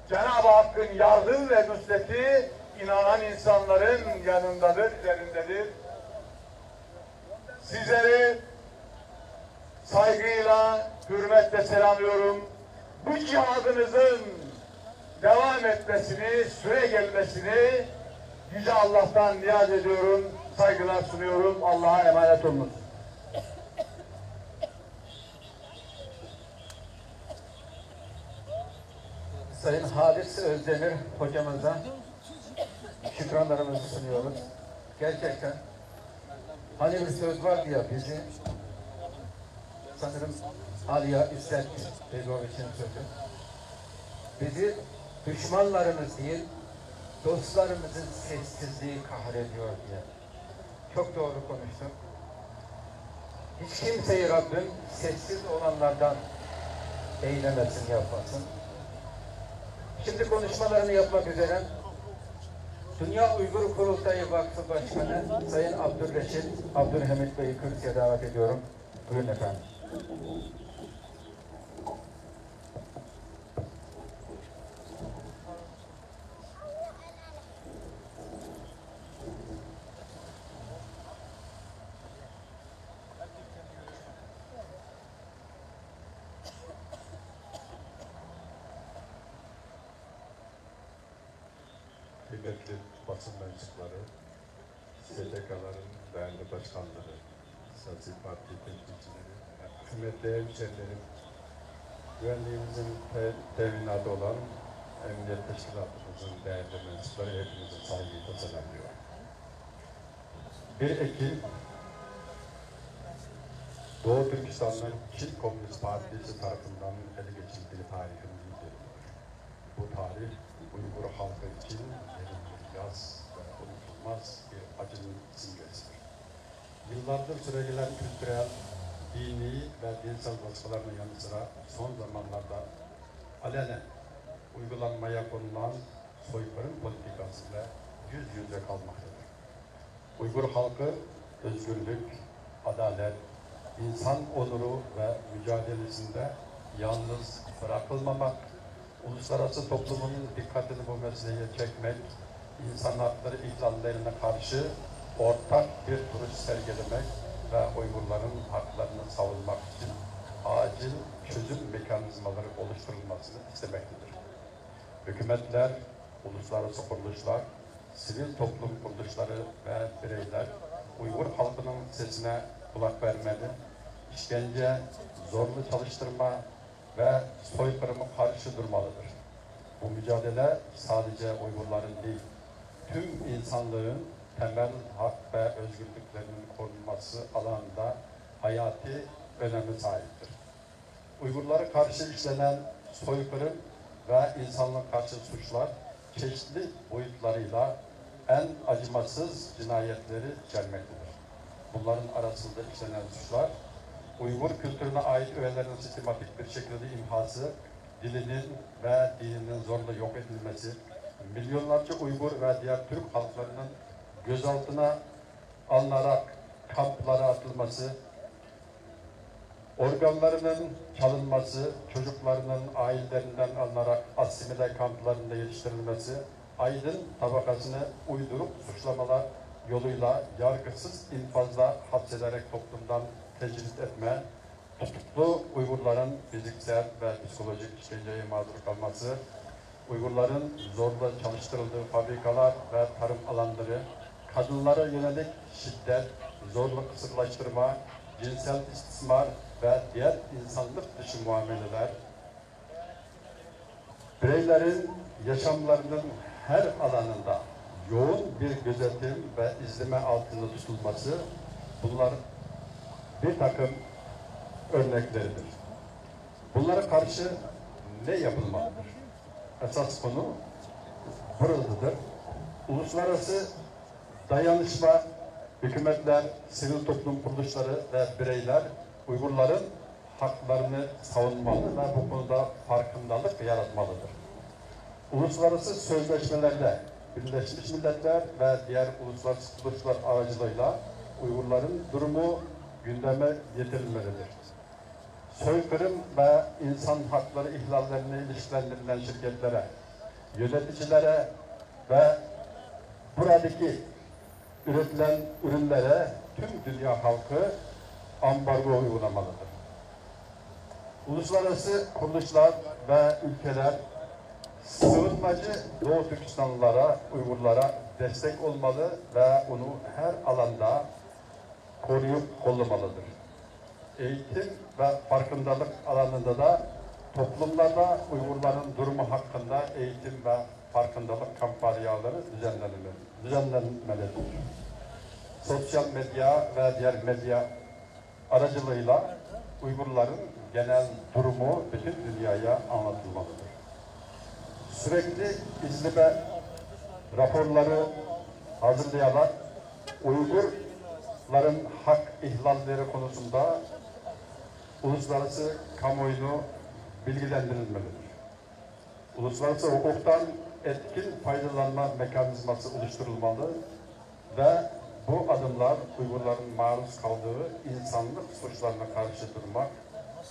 Cenab-ı Hakk'ın yardım ve nusreti inanan insanların yanındadır, üzerindedir. Sizleri saygıyla, hürmetle selamlıyorum. Bu cihadınızın devam etmesini, süre gelmesini Yüce Allah'tan niyaz ediyorum, saygılar sunuyorum. Allah'a emanet olunuz. Sayın Halis Özdemir hocamıza şükranlarımızı sunuyoruz. Gerçekten hani bir söz vardı ya, bizi sanırım Aliya İzzet Begoviç'in sözü. Bizi düşmanlarımız değil, dostlarımızın sessizliği kahrediyor diye. Çok doğru konuştun. Hiç kimseyi Rabbim sessiz olanlardan eylemesin, yapmasın. Şimdi konuşmalarını yapmak üzere Dünya Uygur Kurultayı Vakfı Başkanı Sayın Abdülreşit Abdülhamit Bey'i kürsüye davet ediyorum. Buyurun efendim. Kıymetli basın mensupları, S T K'ların değerli başkanları, siyasi parti temsilcileri, kıymetli hemşerilerim, güvenliğimizin te- teminatı olan Emniyet Teşkilatımızın değerli mensupları, hepinizi saygıyla selamlıyorum. Bir Ekim, Doğu Türkistan'ın Çin Komünist Partisi tarafından ele geçirdiği tarihin bildirdi. Bu tarih Uygur halkı için derin bir yas ve unutulmaz bir acının simgesidir. Yıllardır süregelen kültürel, dini ve dinsel baskıların yanı sıra son zamanlarda alenen uygulanmaya konulan soykırım politikasıyla yüz yüze kalmaktadır. Uygur halkı özgürlük, adalet, insan onuru ve mücadelesinde yalnız bırakılmamak, uluslararası toplumun dikkatini bu meseleye çekmek, insan hakları ihlallerine karşı ortak bir duruş sergilemek ve Uygurların haklarını savunmak için acil çözüm mekanizmaları oluşturulmasını istemektedir. Hükümetler, uluslararası kuruluşlar, sivil toplum kuruluşları ve bireyler Uygur halkının sesine kulak vermeli, işkence, zorlu çalıştırma ve soykırıma karşı durmalıdır. Bu mücadele sadece Uygurların değil, tüm insanlığın temel hak ve özgürlüklerinin korunması alanında hayati öneme sahiptir. Uygurlara karşı işlenen soykırım ve insanlığa karşı suçlar çeşitli boyutlarıyla en acımasız cinayetleri içermektedir. Bunların arasında işlenen suçlar, Uygur kültürüne ait öğelerin sistematik bir şekilde imhası, dilinin ve dininin zorla yok edilmesi, milyonlarca Uygur ve diğer Türk halklarının gözaltına alınarak kamplara atılması, organlarının çalınması, çocuklarının ailelerinden alınarak asimile kamplarında yetiştirilmesi, aydın tabakasını uyduruk suçlamalar yoluyla yargısız infazla hapsederek toplumdan tecrit etme, tutuklu Uygurların fiziksel ve psikolojik işkenceye maruz kalması, Uygurların zorla çalıştırıldığı fabrikalar ve tarım alanları, kadınlara yönelik şiddet, zorla kısırlaştırma, cinsel istismar ve diğer insanlık dışı muameleler, bireylerin yaşamlarının her alanında yoğun bir gözetim ve izleme altında tutulması, bunlar bir takım örnekleridir. Bunlara karşı ne yapılmalıdır? Esas konu buradadır. Uluslararası dayanışma, hükümetler, sivil toplum kuruluşları ve bireyler Uygurların haklarını savunmalı ve bu konuda farkındalık yaratmalıdır. Uluslararası sözleşmelerde Birleşmiş Milletler ve diğer uluslararası kuruluşlar aracılığıyla Uygurların durumu gündeme getirilmelidir. Soykırım ve insan hakları ihlallerine ilişkilendirilen şirketlere, yöneticilere ve buradaki üretilen ürünlere tüm dünya halkı ambargo uygulamalıdır. Uluslararası kuruluşlar ve ülkeler sığınmacı Doğu Türkistanlılara, Uygurlara destek olmalı ve onu her alanda koruyup kollamalıdır. Eğitim ve farkındalık alanında da toplumlarda Uygurların durumu hakkında eğitim ve farkındalık kampanyaları düzenlenmeli-, düzenlenmelidir. Sosyal medya ve diğer medya aracılığıyla Uygurların genel durumu bütün dünyaya anlatılmalıdır. Sürekli izleme raporları hazırlayarak Uygur لارنىڭ ھەق ئىھلاللىرى قونۇسىندا ئۇلۇسلارئاراسى كامۇئويىنى بىلگىلەندۈرۈلمىلىدۇر. ئۇلۇسلارئاراسى ھوقۇقتىن ئەتكىن پايدىلانما مېخانىزماسى ئولۇشتۇرۇلمىلى ۋە بۇ ئادەملەر ئۇيغۇرلارنىڭ مەرۇز قالدۇرۇۋ ئىنسانلىق سۇچلارغا قارشى تۇرماق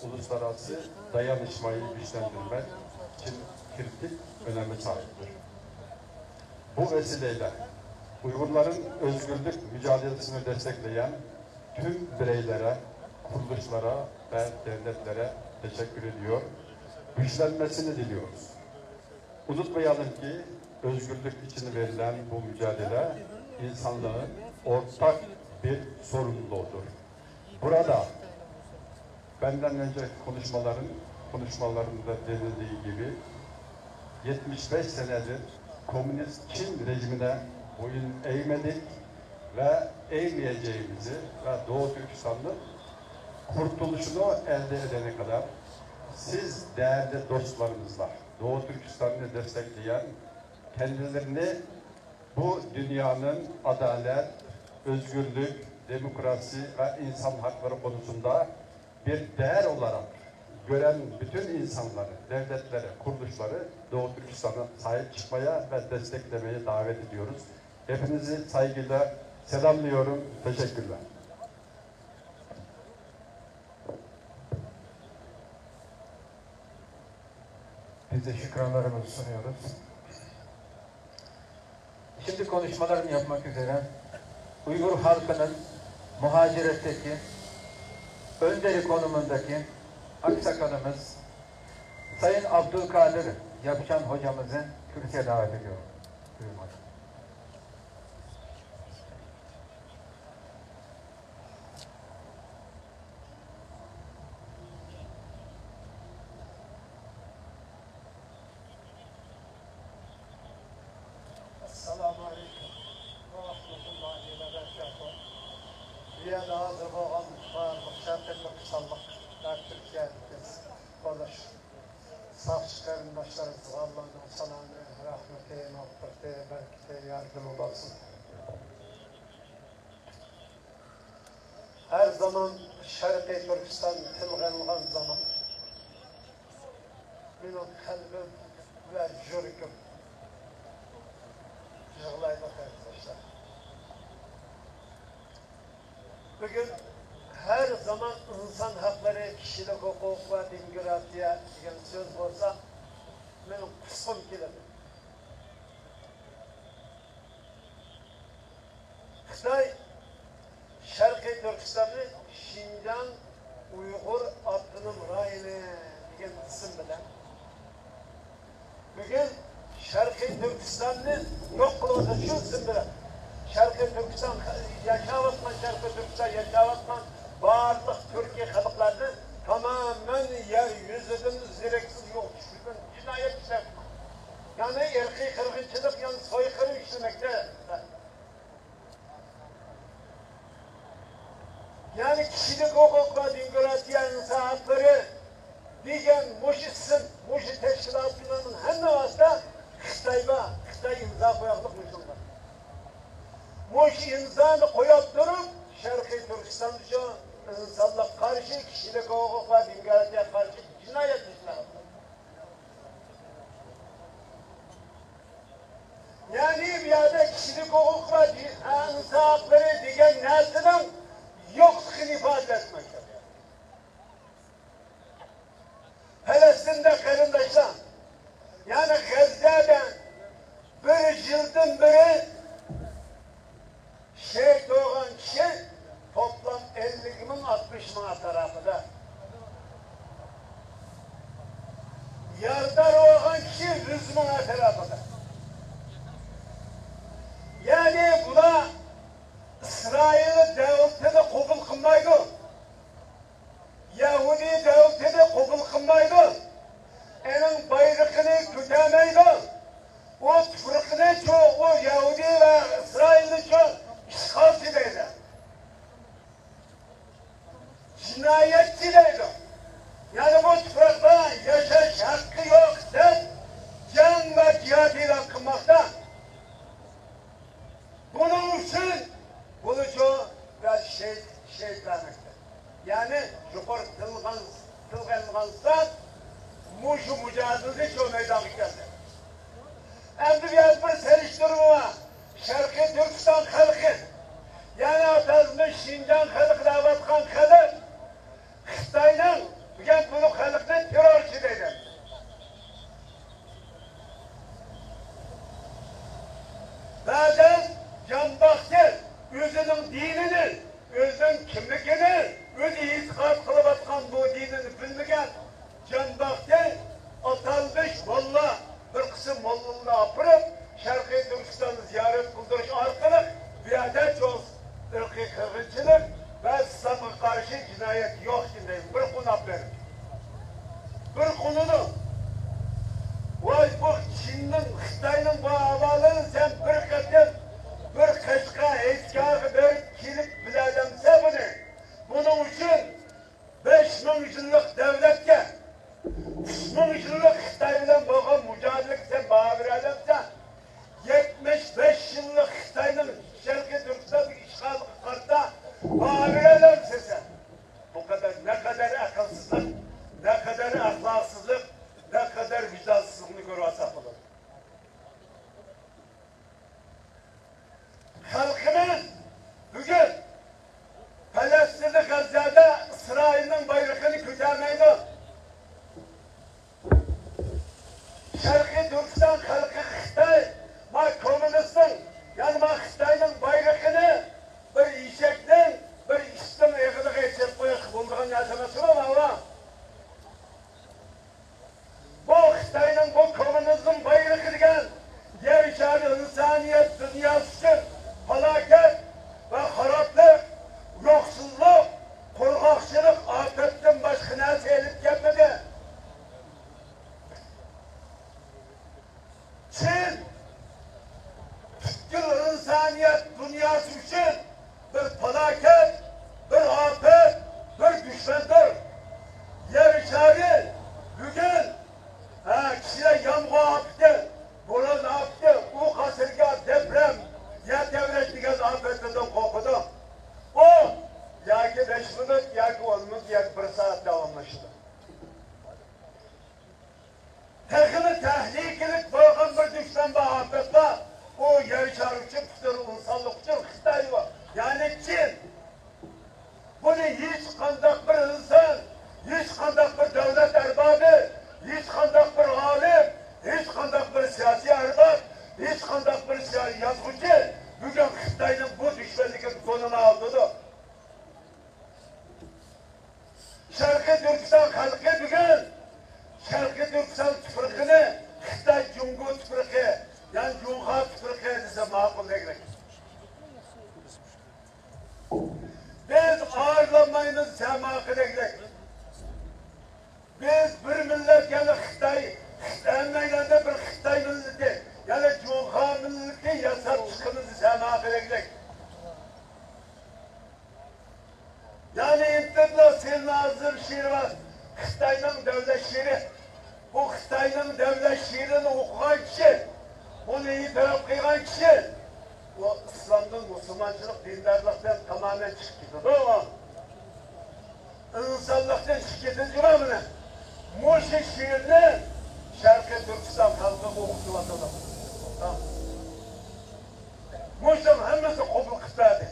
ئۇلۇسلارئاراسى دايانىشماينى كۈچلەندۈرمەك چىن كىرىتىك ئۆنەمگە ساھىبتۇر. بۇ ۋەسىلىدە ئۇيغۇرلارنىڭ ئۆزگۈرلۈك مۇجادىلىسىنى دەستەكلىگەن تۈم بىرەيلەرگە، قۇرۇلۇشلارغا ۋە دۆلەتلەرگە تەشەككۈر ئېدىيور، كۈچلەنمىسىنى دىلىيوروز. ئۇنتۇمايلىڭكى، ئۆزگۈرلۈك ئۈچۈن بېرىلگەن بۇ مۇجادىلە ئىنسانلىقنىڭ ئورتاق بىر سورۇنلۇقىدۇر. بۇردا مەندىن ئەۋۋەلكى قونۇشمىلاردا، قونۇشمىلاردا دېيىلگەن كىبى، يەتمىش بەش سەنىدىن كوممۇنىست چىن رېجىمىگە بويۇن ئەگمىدۇق ۋە ئەگمەيدىغانلىقىمىزنى ۋە دوغۇ تۈركىستاننىڭ قۇرتۇلۇشىنى ئەلدە ئېتىگەنگە قەدەر سىز دەيەرلىك دوستلىرىمىزغا، دوغۇ تۈركىستاننى دەستەكلىگەن كەندىلىرىنى بۇ دۇنيانىڭ ئادالەت، ئۆزگۈرلۈك، دېموكراتىيە ۋە ئىنسان ھەقلىرى قونۇسىندا بىر دەۋر ئولاراق گۆرەن پۈتۈن ئىنسانلار، دۆلەتلەر، قۇرۇلۇشلار دوغۇ تۈركىستانغا ساھىب چىقمايا ۋە دەستەكلىمەيا دەۋەت ئېتىيوروز. ھەپپىنىزنى سايغۇ بىلەن سالاملىيورۇم. تەشەككۈرلەر. Biz de şükranlarımızı sunuyoruz. Şimdi konuşmalarını yapmak üzere Uygur halkının muhaciretteki önderi konumundaki aksakalımız Sayın Abdülkadir Yapçan hocamızı kürsüye davet ediyorum. Buyurun hocam. ئەسسالامۇ ئەلەيكۇم ۋە رەھمەتۇللاھى ۋە بەرىكاتۇھ. بۇ يەردە ھازىر بولغان بارلىق شەرقىي تۈركىستانلىق ۋە تۈركىيەدىكى قۇرۇلۇش، ساقچى قېرىنداشلىرىمىزغا ئاللانىڭ سالامى، رەھمىتى، مەغپىرىتى، بەرىكىتى، ياردىمى بولسۇن. ھەر زامان شەرقىي تۈركىستان تىلغا ئېلىنغان زامان مېنىڭ قەلبىم ۋە يۈرىكىم يىغلايدۇ، قېرىنداشلار. بۈگۈن ھەر زامان ئىنسان ھەقلىرى، كىشىلىك ھوقۇق ۋە دېموكراتىيە دېگەن سۆز بولسا، مېنىڭ قۇسقۇم كېلىدۇ. خىتاي شەرقىي تۈركىستاننى شىنجاڭ ئۇيغۇر ئاپتونوم رايونى دېگەن ئىسىم بىلەن، بۈگۈن شەرقىي تۈركىستاننى يوق قىلىۋاتىدۇ شۇ ئىسىم بىلەن. شەرقىي تۈركىستان، ياشاۋاتقان، شەرقىي تۈركىستان ياشاۋاتقان بارلىق تۈركىي خەلقلەرنى تامامەن يەر يۈزىدىن ئىز-دېرەكسىز يوق، چۈشۈرگەن جىنايەت ئىشلەپ، يەنى ئىرقىي قىرغىنچىلىق، يەنى سويقىرىم ئىشلىمەكتە. يەنى كىشىلىك ھوقۇق ۋە دېموكراتىيە، ئىنسان ھەقلىرى دېگەن مۇشۇ ئىسىم، مۇشۇ تەشكىلاتنىڭ ھەممە ۋاسىتە خىتاي بار، خىتاي ئىمزا قويۇۋاتقان مۇشۇنىڭغا. مۇشۇ ئىمزانى قويۇپ تۇرۇپ، شەرقىي تۈركىستان ئۈچۈن ئىنسانلىققا قارشى، كىشىلىك ھوقۇق ۋە دېموكراتىيەگە قارشى جىنايەت ئىشلەۋاتىدۇ. يەنى بۇ يەردە كىشىلىك ھوقۇق ۋە ئىنسان ھەقلىرى دېگەن نەرسىنىڭ يوقلۇقىنى ئىپادىلەتمەكتە. پەلەستىندە قېرىنداشلار، يەنى غەززەدە بىر يىلدىن بېرى شېھىت بولغان كىشى توپلام ئەللىك مىڭ، ئاتمىش مىڭ ئەتراپىدا. يارىدار بولغان كىشى يۈز مىڭ ئەتراپىدا. يەنى بۇلار ئىسرائىل دۆلىتىنى قوبۇل قىلمايدۇ. يەھۇدىي دۆلىتىنى قوبۇل قىلمايدۇ. ئۇنىڭ بايرىقىنى كۆتۈرمەيدۇ. ئۇ تۇپرىقىنىچۇ، ئۇ يەھۇدىي ۋە ئىسرائىلنىچۇ ئىشغالچى دەيدۇ. جىنايەتچى دەيدۇ. يەنى بۇ تۇپراقتا ياشاش ھەققى يوق دەپ جەڭ ۋە جىھاد شۇ مۇجادىلىدە شۇ مەيدانغا كەلدى. ئەمدى بۇ يەردە بىر سېلىشتۇرما بار. شەرقىي تۈركىستان خەلقى، يەنى ئاتالمىش شىنجاڭ خەلقى دەۋاتقان خەلق خىتاينىڭ بۈگۈن بۇ خەلقنى تېررورچى دەيدۇ. بەزەن جانباختى ئۆزىنىڭ دىنىنى، ئۆزىنىڭ كىملىكىنى، ئۆزى ئېتىقاد قىلىۋاتقان بۇ دىنىنى بىلمىگەن جانباختى ئاتالمىش موللا، بىر قىسىم موللىلارنى ئاپىرىپ، شەرقىي تۈركىستاننى زىيارەت قىلدۇرۇش ئارقىلىق بۇ يەردە چوڭ ئىرقىي قىرغىنچىلىق ۋە ئىسلامغا قارشى جىنايەت يوق ئىكەن دەيدۇ. بىر قۇناپ بېرىپ، بىر قۇنىدۇ. ۋاي، بۇ چىننىڭ، خىتاينىڭ بۇ ئەھۋالىنى سەن بىر قېتىم بىر قەشقەر ھېيتگاھىغا بېرىپ كېلىپ بىلەلەمسە بۇنى؟ بۇنىڭ ئۈچۈن بەش مىڭ يىللىق دەۋلەتكە، ئۈچ مىڭ يىللىق خىتاي بىلەن بولغان مۇجادىلىگە سەن باھا بېرەلەمسەن؟ يەتمىش بەش يىللىق خىتاينىڭ شەرقىي تۈركىستاندىكى ئىشغالىغا قارىتا باھا بېرەلەمسەن سەن؟ بۇ قەدەر، نەقەدەر ئەقىلسىزلىق، نەقەدەر ئەخلاقسىزلىق، نەقەدەر ۋىجدانسىزلىقنى كۆرۈۋالساق بولىدۇ. خەلقىمىز بۈگۈن پەلەستىندە، غەززەدە ئىسرائىلنىڭ بايرىقىنى كۆتۈرمەيدۇ. شەرقىي تۈركىستان خەلقى خىتاي، ما كوممۇنىستنىڭ، يەنى ما خىتاينىڭ بايرىقىنى بىر ئېشەكنىڭ، بىر ئىتنىڭ ئېغىزىغا ئېچىپ قويۇشقا بولىدىغان نەرسە ئەمەس، بۇ. بۇ خىتاينىڭ بۇ كوممۇنىزم بايرىقى دېگەن يەر شارى ئىنسانىيەت دۇنياسى ئۈچۈن پالاكەت ۋە خارابلىق، يوقسۇزلۇق، قۇرغاقچىلىق، ئاپەتتىن باشقا نەرسە ئېلىپ كەلمىدى. چىن پۈتكۈل ئىنسانىيەت دۇنياسى ئۈچۈن بىر پالاكەت، بىر ئاپەت، بىر دۈشمەندۇر. يەر شارى بۈگۈن، ھە، كىشىلەر يامغۇر ئاپىتى، بوران ئاپىتى، ئۇ قەسىرگە دەپرەم، يەر تەۋرەش دېگەن ئاپەتلەردىن قورقىدۇ. ئۇ ياكى بەش مىنۇت، ياكى ئون مىنۇت، ياكى بىر سائەت داۋاملىشىدۇ. تېخىمۇ تەھلىكىلىك بولغان بىر دۈشمەن بار، ئاپەت بار. ئۇ يەر شارى ئۈچۈن، پۈتۈن ئىنسانلىق ئۈچۈن خىتاي بار. يەنى چىن. بۇنى ھېچقانداق بىر ئىنسان، ھېچقانداق بىر دۆلەت ئەربابى، ھېچقانداق بىر ئالىم، ھېچقانداق بىر سىياسىي ئەرباب، ھېچقانداق بىر سىياسىي يازغۇچى بۈگۈن خىتاينىڭ بۇ دۈشمەنلىكىنى تونۇمايۋاتىدۇ. شەرقىي تۈركىستان خەلقى بۈگۈن شەرقىي تۈركىستان تۇپرىقىنى خىتاي جۇڭگو تۇپرىقى، يەنى جۇڭخۇا تۇپرىقى دېسە ماقۇل دېگۈدەك. بىز ئايرىلالمايمىز دېسە ماقۇل دېگۈدەك. بىز بىر مىللەت، يەنى خىتاي، ھەممەيلەندە بىر خىتاي مىللىتى، يەنى جۇڭخۇا مىللىتى ياساپ چىقىمىز دېسە ماقۇل دېگۈدەك. يەنى ئىنتىدلا سېلىنازىم شېئىرى بار. خىتاينىڭ دۆلەت شېئىرى. بۇ خىتاينىڭ دۆلەت شېئىرىنى ئوقۇغان كىشى، بۇنى ئېتىراپ قىلغان كىشى، ئۇ ئىسلامدىن، مۇسۇلمانچىلىق، دىندارلىقتىن تامامەن چىقىپ كېتىدۇ. ئىنسانلىقتىن چىقىپ كېتىدۇ، جۇمۇ مۇشۇ شېئىرنى شەرقىي تۈركىستان خەلقىگە ئوقۇتۇۋاتىدۇ. مۇشۇنىڭ ھەممىسىنى قوبۇل قىلىپ بەردى.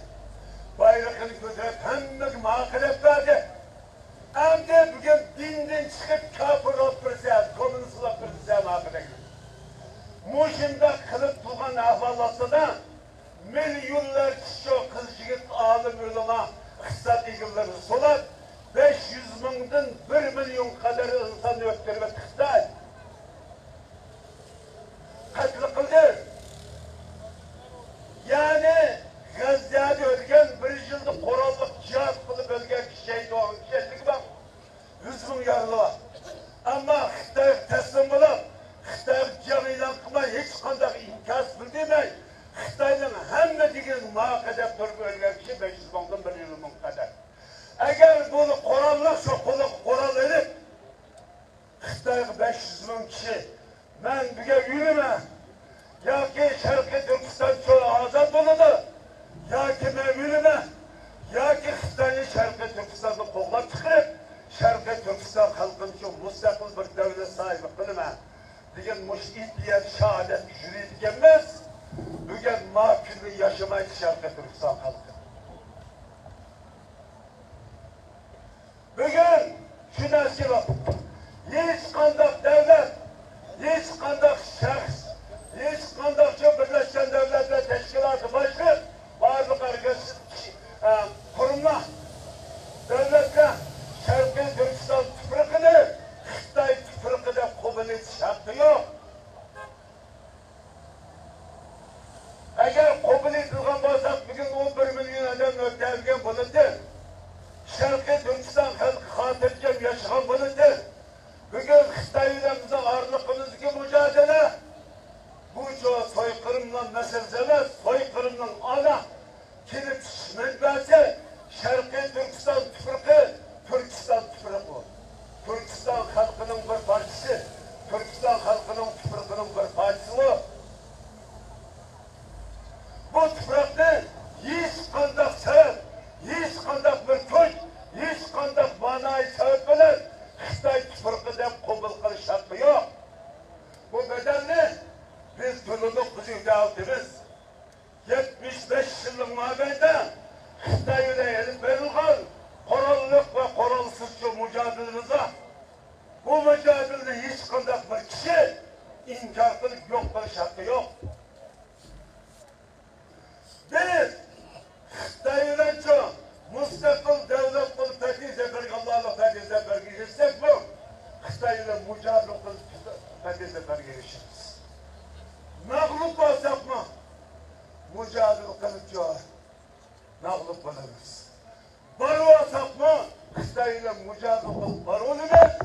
بايرىقىنى كۆتۈرۈپ، ھەممىگە ماقۇل دەپ بەردى. ئەمدى بۈگۈن دىندىن چىقىپ، كاپىر بولۇپ بىرسى، كوممۇنىست بولۇپ بىرسى ماقۇل دەيدۇ. مۇشۇنداق قىلىپ تۇرغان ئەھۋال ئاستىدا مىليونلارچە شۇ قىز-يىگىت، ئالىم، ئۆلىما، ئىقتىساد ئىگىلىرىنى سولاپ، بەش يۈز مىڭدىن بىر مىليونغا قەدەر ئىنساننى ئۆلتۈرۈۋەتتى خىتاي. قەتل قىلدى. يەنى غەززەدە ئۆلگەن، بىر يىلدا قوراللىق جىھاد قىلىپ ئۆلگەن كىشى، شېھىت بولغان كىشى ئەللىك بار. يۈز مىڭ يارىلى بار. ئەمما خىتايغا تەسلىم بولۇپ، خىتايغا جەڭ ئېلان قىلماي، ھېچقانداق ئىنكاس بىلدۈرمەي، خىتاينىڭ ھەممە دېگىنىگە ماقۇل دەپ تۇرۇپ ئۆلگەن كىشى بەش يۈز مىڭدىن بىر مىليون قەدەر. ئەگەر بۇنى قوراللىق، شۇ قولىغا قورال ئېلىپ، خىتايغا بەش يۈز مىڭ كىشى، مەن بۈگۈن ئۆلىمەن، ياكى شەرقىي تۈركىستان چۆلى ئازاد بولىدۇ، ياكى مەن ئۆلىمەن، ياكى خىتاينى شەرقىي تۈركىستاندىن قوغلاپ چىقىرىپ، شەرقىي تۈركىستان خەلقىنى شۇ مۇستەقىل بىر دۆلەت ساھىبى قىلىمەن دېگەن مۇشۇ ئىدىيە شاھادەتكە يۈرىدىكەنمىز. بۈگۈن ما كۈننى ياشىمايدۇ شەرقىي تۈركىستان خەلقى. بۈگۈن شۇ نەرسىگە ھېچقانداق دۆلەت، ھېچقانداق شەخس، ھېچقانداق شۇ بىرلەشكەن دۆلەتلەر تەشكىلاتى باشلىق بارلىق ئورگانىزم، ئە، قۇرۇملار، دۆلەتلەر شەرقىي تۈركىستان تۇپرىقىنى خىتاي تۇپرىقى دەپ قوبۇل ئېتىش ھەققى يوق. ئەگەر قوبۇل ئېتىلغان بولساق، بۈگۈن ئون بىر مىليون ئادەم ئۆلتۈرۈلگەن بولاتتى. شەرقىي تۈركىستان خەلقى خاتىرجەم ياشىغان بولاتتى. بۈگۈن خىتاي بىلەن بىزنىڭ ئارىلىقىمىزدىكى مۇجادىلە، بۇ چوغ سويقىرىمنىڭ مەسىلىسى ئەمەس، سويقىرىمنىڭ ئانا كېلىپ چىقىش مەنبەسى شەرقىي تۈركىستان تۇپرىقى، تۈركىستان تۇپرىقى. تۈركىستان خەلقىنىڭ بىر پارچىسى، تۈركىستان خەلقىنىڭ تۇپرىقىنىڭ بىر پارچىسى ئۇ. بۇ تۇپراقنى ھېچقانداق سەۋەب، ھېچقانداق بىر كۈچ، ھېچقانداق مەنىۋى سەۋەب بىلەن خىتاي تۇپرىقى دەپ قوبۇل قىلىش ھەققى يوق. بۇ بەدەلنى بىز تۆلىدۇق، بىز ئۆتەۋاتىمىز. يەتمىش بەش يىلنىڭ مابەينىدە خىتاي بىلەن ئېلىپ بېرىلغان قوراللىق ۋە قورالسىز شۇ مۇجادىلىمىز بار. بۇ مۇجادىلىنى ھېچقانداق بىر كىشى ئىنكار قىلىپ يوق قىلىش ھەققى يوق. بىز خىتاي بىلەنچۇ مۇستەقىل دۆلەت قىلىپ پەتھى زەپەرگە، ئاللاھلىق پەتھى زەپەرگە ئېرىشسەكمۇ، خىتاي بىلەن مۇجادىلە قىلىپ پەتھى زەپەرگە ئېرىشىمىز. مەغلۇپ بولساقمۇ، مۇجادىلە قىلىپچۇ مەغلۇپ بولىمىز. بارىۋالساقمۇ، خىتاي بىلەن مۇجادىلە قىلىپ بارىۋالىمىز.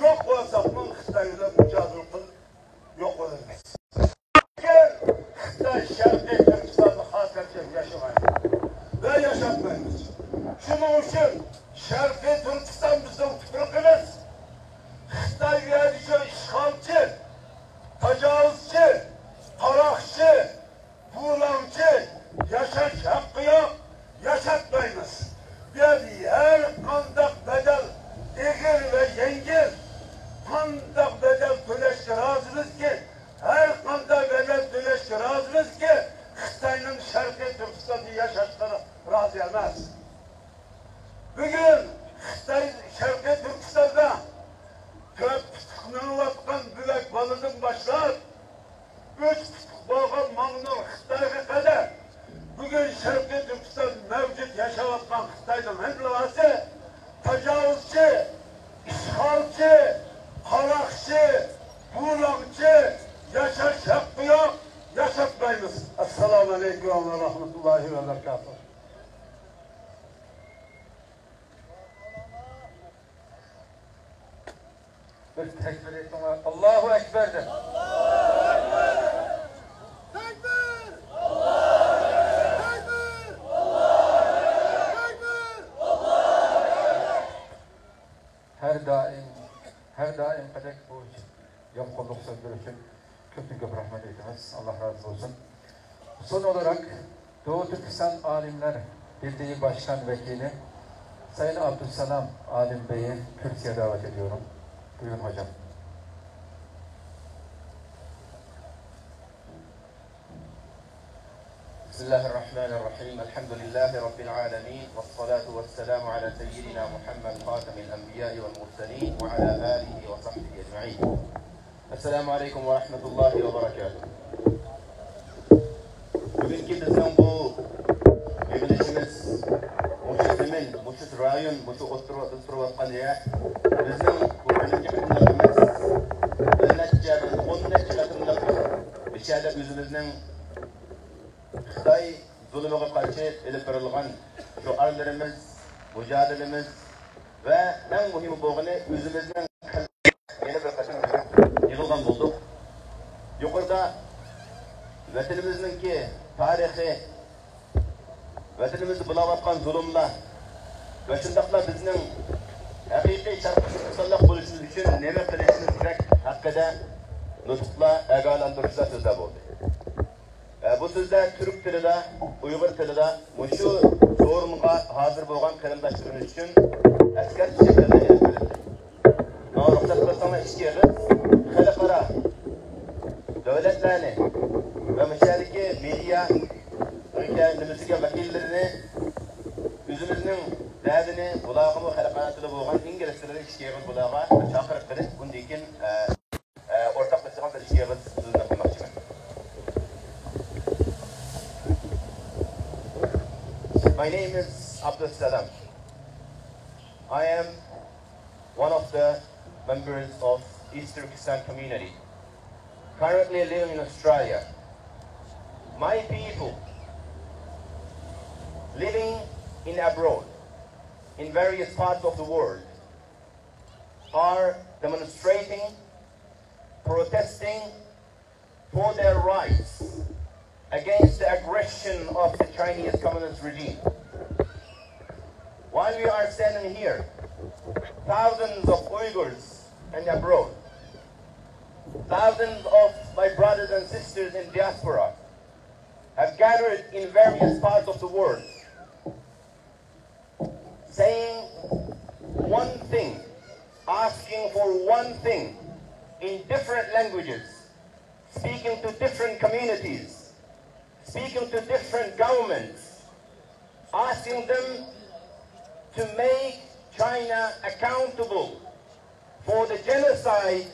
يوق بولساقمۇ، خىتاي بىلەن مۇجادىلە قىلىپ يوق بولىمىز. خىتاي شەرقىي تۈركىستاندا خاتىرجەم ياشىمايدۇ ۋە ياشاتمايمىز. شۇنىڭ ئۈچۈن شەرقىي تۈركىستان بىزنىڭ تۇپرىقىمىز. خىتاي بۇ يەردە شۇ ئىشغالچى، تاجاۋۇزچى، قاراقچى، بۇلاڭچى ياشاش ھەققى يوق، ياشاتمايمىز. بۇ يەردە ھەر قانداق بەدەل، ئېغىر ۋە يەڭگىل، قانداق بەدەل تۆلەشكە رازىمىزكى، ھەر قانداق بەدەل تۆلەشكە رازىمىزكى، خىتاينىڭ شەرقىي تۈركىستاندا ياشاشقا رازى ئەمەس. بۈگۈن خىتاي شەرقىي تۈركىستاندا تۆت پۇتلۇق مېڭىۋاتقان بۆلەك بالىدىن باشلاپ، ئۈچ پۇتلۇق بولغان ماڭنۇر خىتايغا قەدەر، بۈگۈن شەرقىي تۈركىستان مەۋجۇت ياشاۋاتقان خىتاينىڭ ھەممىسى تاجاۋۇزچى، ئىشغالچى، قاراقچى، بۇلاڭچى، ياشاش ھەققى يوق، ياشاتمايمىز. ئەسسالامۇ ئەلەيكۇم ۋە رەھمەتۇللاھى ۋە بەرىكاتۇھ. بىر تەكبىر ئېيتىڭلار. ئاللاھۇ ئەكبەر دەپ. تەكبىر! تەكبىر! تەكبىر! ھەر دائىم، ھەر دائىمقىدەك بۇ يومغۇنلۇق سۆزلىرى ئۈچۈن كۆپتىن كۆپ رەھمەت ئېيتىمىز. ئاللا رازى بولسۇن. سون ئولىراق، دوۋا تۈركىستان ئالىملار بىرلىكى باشقان ۋەكىلى سايىن ئابدۇسالام ئالىم بېيى كۈرسىگە دەۋەت ئېتىيورۇم. بۇيۇرۇڭ ھوجام. بسم الله الرحمن الرحيم. الحمد لله رب العالمين، والصلاة والسلام على سيدنا محمد خاتم الأنبياء والمرسلين وعلى آله وصحبه أجمعين. السلام عليكم ورحمة الله وبركاته. بۈگۈنكى بىزنىڭ بۇ يىغىلىشىمىز، مۇشۇ زېمىن، مۇشۇ رايون، مۇشۇ ئوتتۇرىدا تۇرۇۋاتقان يەر، بىزنىڭ بۇ بىرىنچى قېتىملىق ئەمەس، بىر نەچچە، بىر ئون نەچچە قېتىملىق بىر يەردە ئۆزىمىزنىڭ خىتاي زۇلۇمىغا قارشى ئېلىپ بېرىلغان شوئارلىرىمىز، مۇجادىلىمىز ۋە ئەڭ مۇھىمى بولغىنى ئۆزىمىزنىڭ يەنە بىر قېتىم يىغىلغان بولدۇق. يۇقىرىدا ۋەتىنىمىزنىڭكى تارىخى، ۋەتىنىمىزدە بولۇۋاتقان زۇلۇملار ۋە شۇنداقلا بىزنىڭ ھەقىقىي شەرقىي تۈركىستانلىق بولۇشىمىز ئۈچۈن نېمە قىلىشىمىز كېرەك ھەققىدە نۇتۇقلار، ئاگاھلاندۇرۇشلار، سۆزلەر بولدى. ئە، بۇ سۆزلەر تۈرك تىلىدا، ئۇيغۇر تىلىدا مۇشۇ سورۇنغا ھازىر بولغان قېرىنداشلىرىمىز ئۈچۈن ئەسكەر ئىشلىرىنى ئېلىپ بېرىلدى. ماڭا رۇخسەت قىلساڭلار، ئىككى يىل خەلقئارا دۆلەتلەرنى ۋە مۇشۇ يەردىكى مېدىيا نېمىسىگە ۋەكىللىرىنى، ئۆزىمىزنىڭ دەردىنى بۇلارغىمۇ خەلقئارا تىلى بولغان ئىنگلىز تىلىدا ئىككى يىل بۇلارغا چاقىرىپ بېرىپ، ئۇندىن كېيىن، ئە، ئورتاقلىشىدىغان بىر ئىش يىغىنى تۈزۈلدۈرمەكچىمەن. My name is Abdul Salam. I am one of the members of East Turkestan community, currently living in Australia. My people living in abroad, in various parts of the world, are demonstrating, protesting for their rights against the aggression of the Chinese Communist regime. While we are standing here, thousands of Uyghurs and abroad, thousands of my brothers and sisters in diaspora have gathered in various parts of the world, saying one thing, asking for one thing in different languages, speaking to different communities, speaking to different governments, asking them to make China accountable for the genocide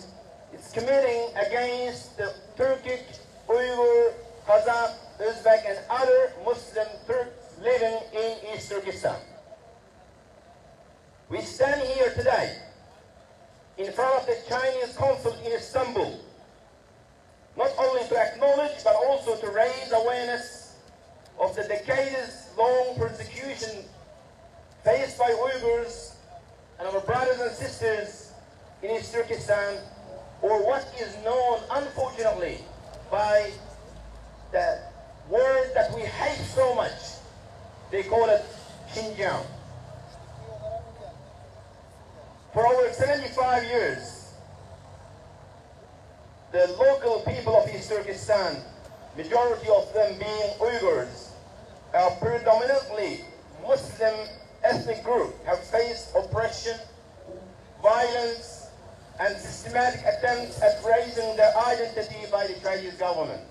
it's committing against the Turkic, Uyghur, Kazakh, Uzbek, and other Muslim Turks living in East Turkestan. We stand here today in front of the Chinese consulate in Istanbul, not only to acknowledge but also to raise awareness of the decades-long persecution faced by Uyghurs and our brothers and sisters in East Turkestan, or what is known, unfortunately, by the word that we hate so much. They call it Xinjiang. For over seventy-five years, the local people of East Turkestan, majority of them being Uyghurs, a predominantly Muslim ethnic group, have faced oppression, violence, and systematic attempts at erasing their identity by the Chinese government.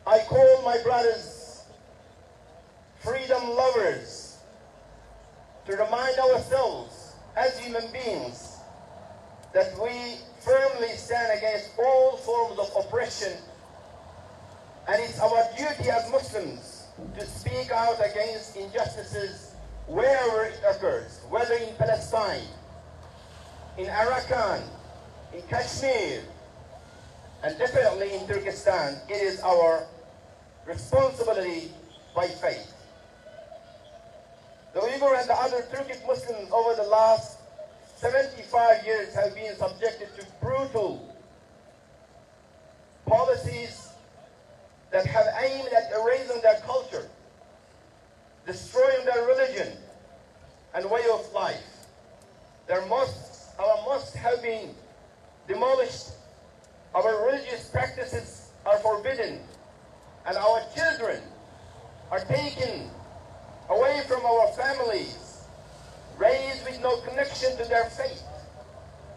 I call my brothers, freedom lovers, to remind ourselves as human beings that we firmly stand against all forms of oppression, and it's our duty as Muslims to speak out against injustices wherever it occurs, whether in Palestine, in Arakan, in Kashmir, and definitely in Turkestan. It is our responsibility by faith. The Uyghur and the other Turkic Muslims over the last seventy-five years have been subjected to brutal policies that have aimed at erasing their culture, destroying their religion and way of life. Their mosques, our mosques have been demolished. Our religious practices are forbidden, and our children are taken away from our families, raised with no connection to their faith.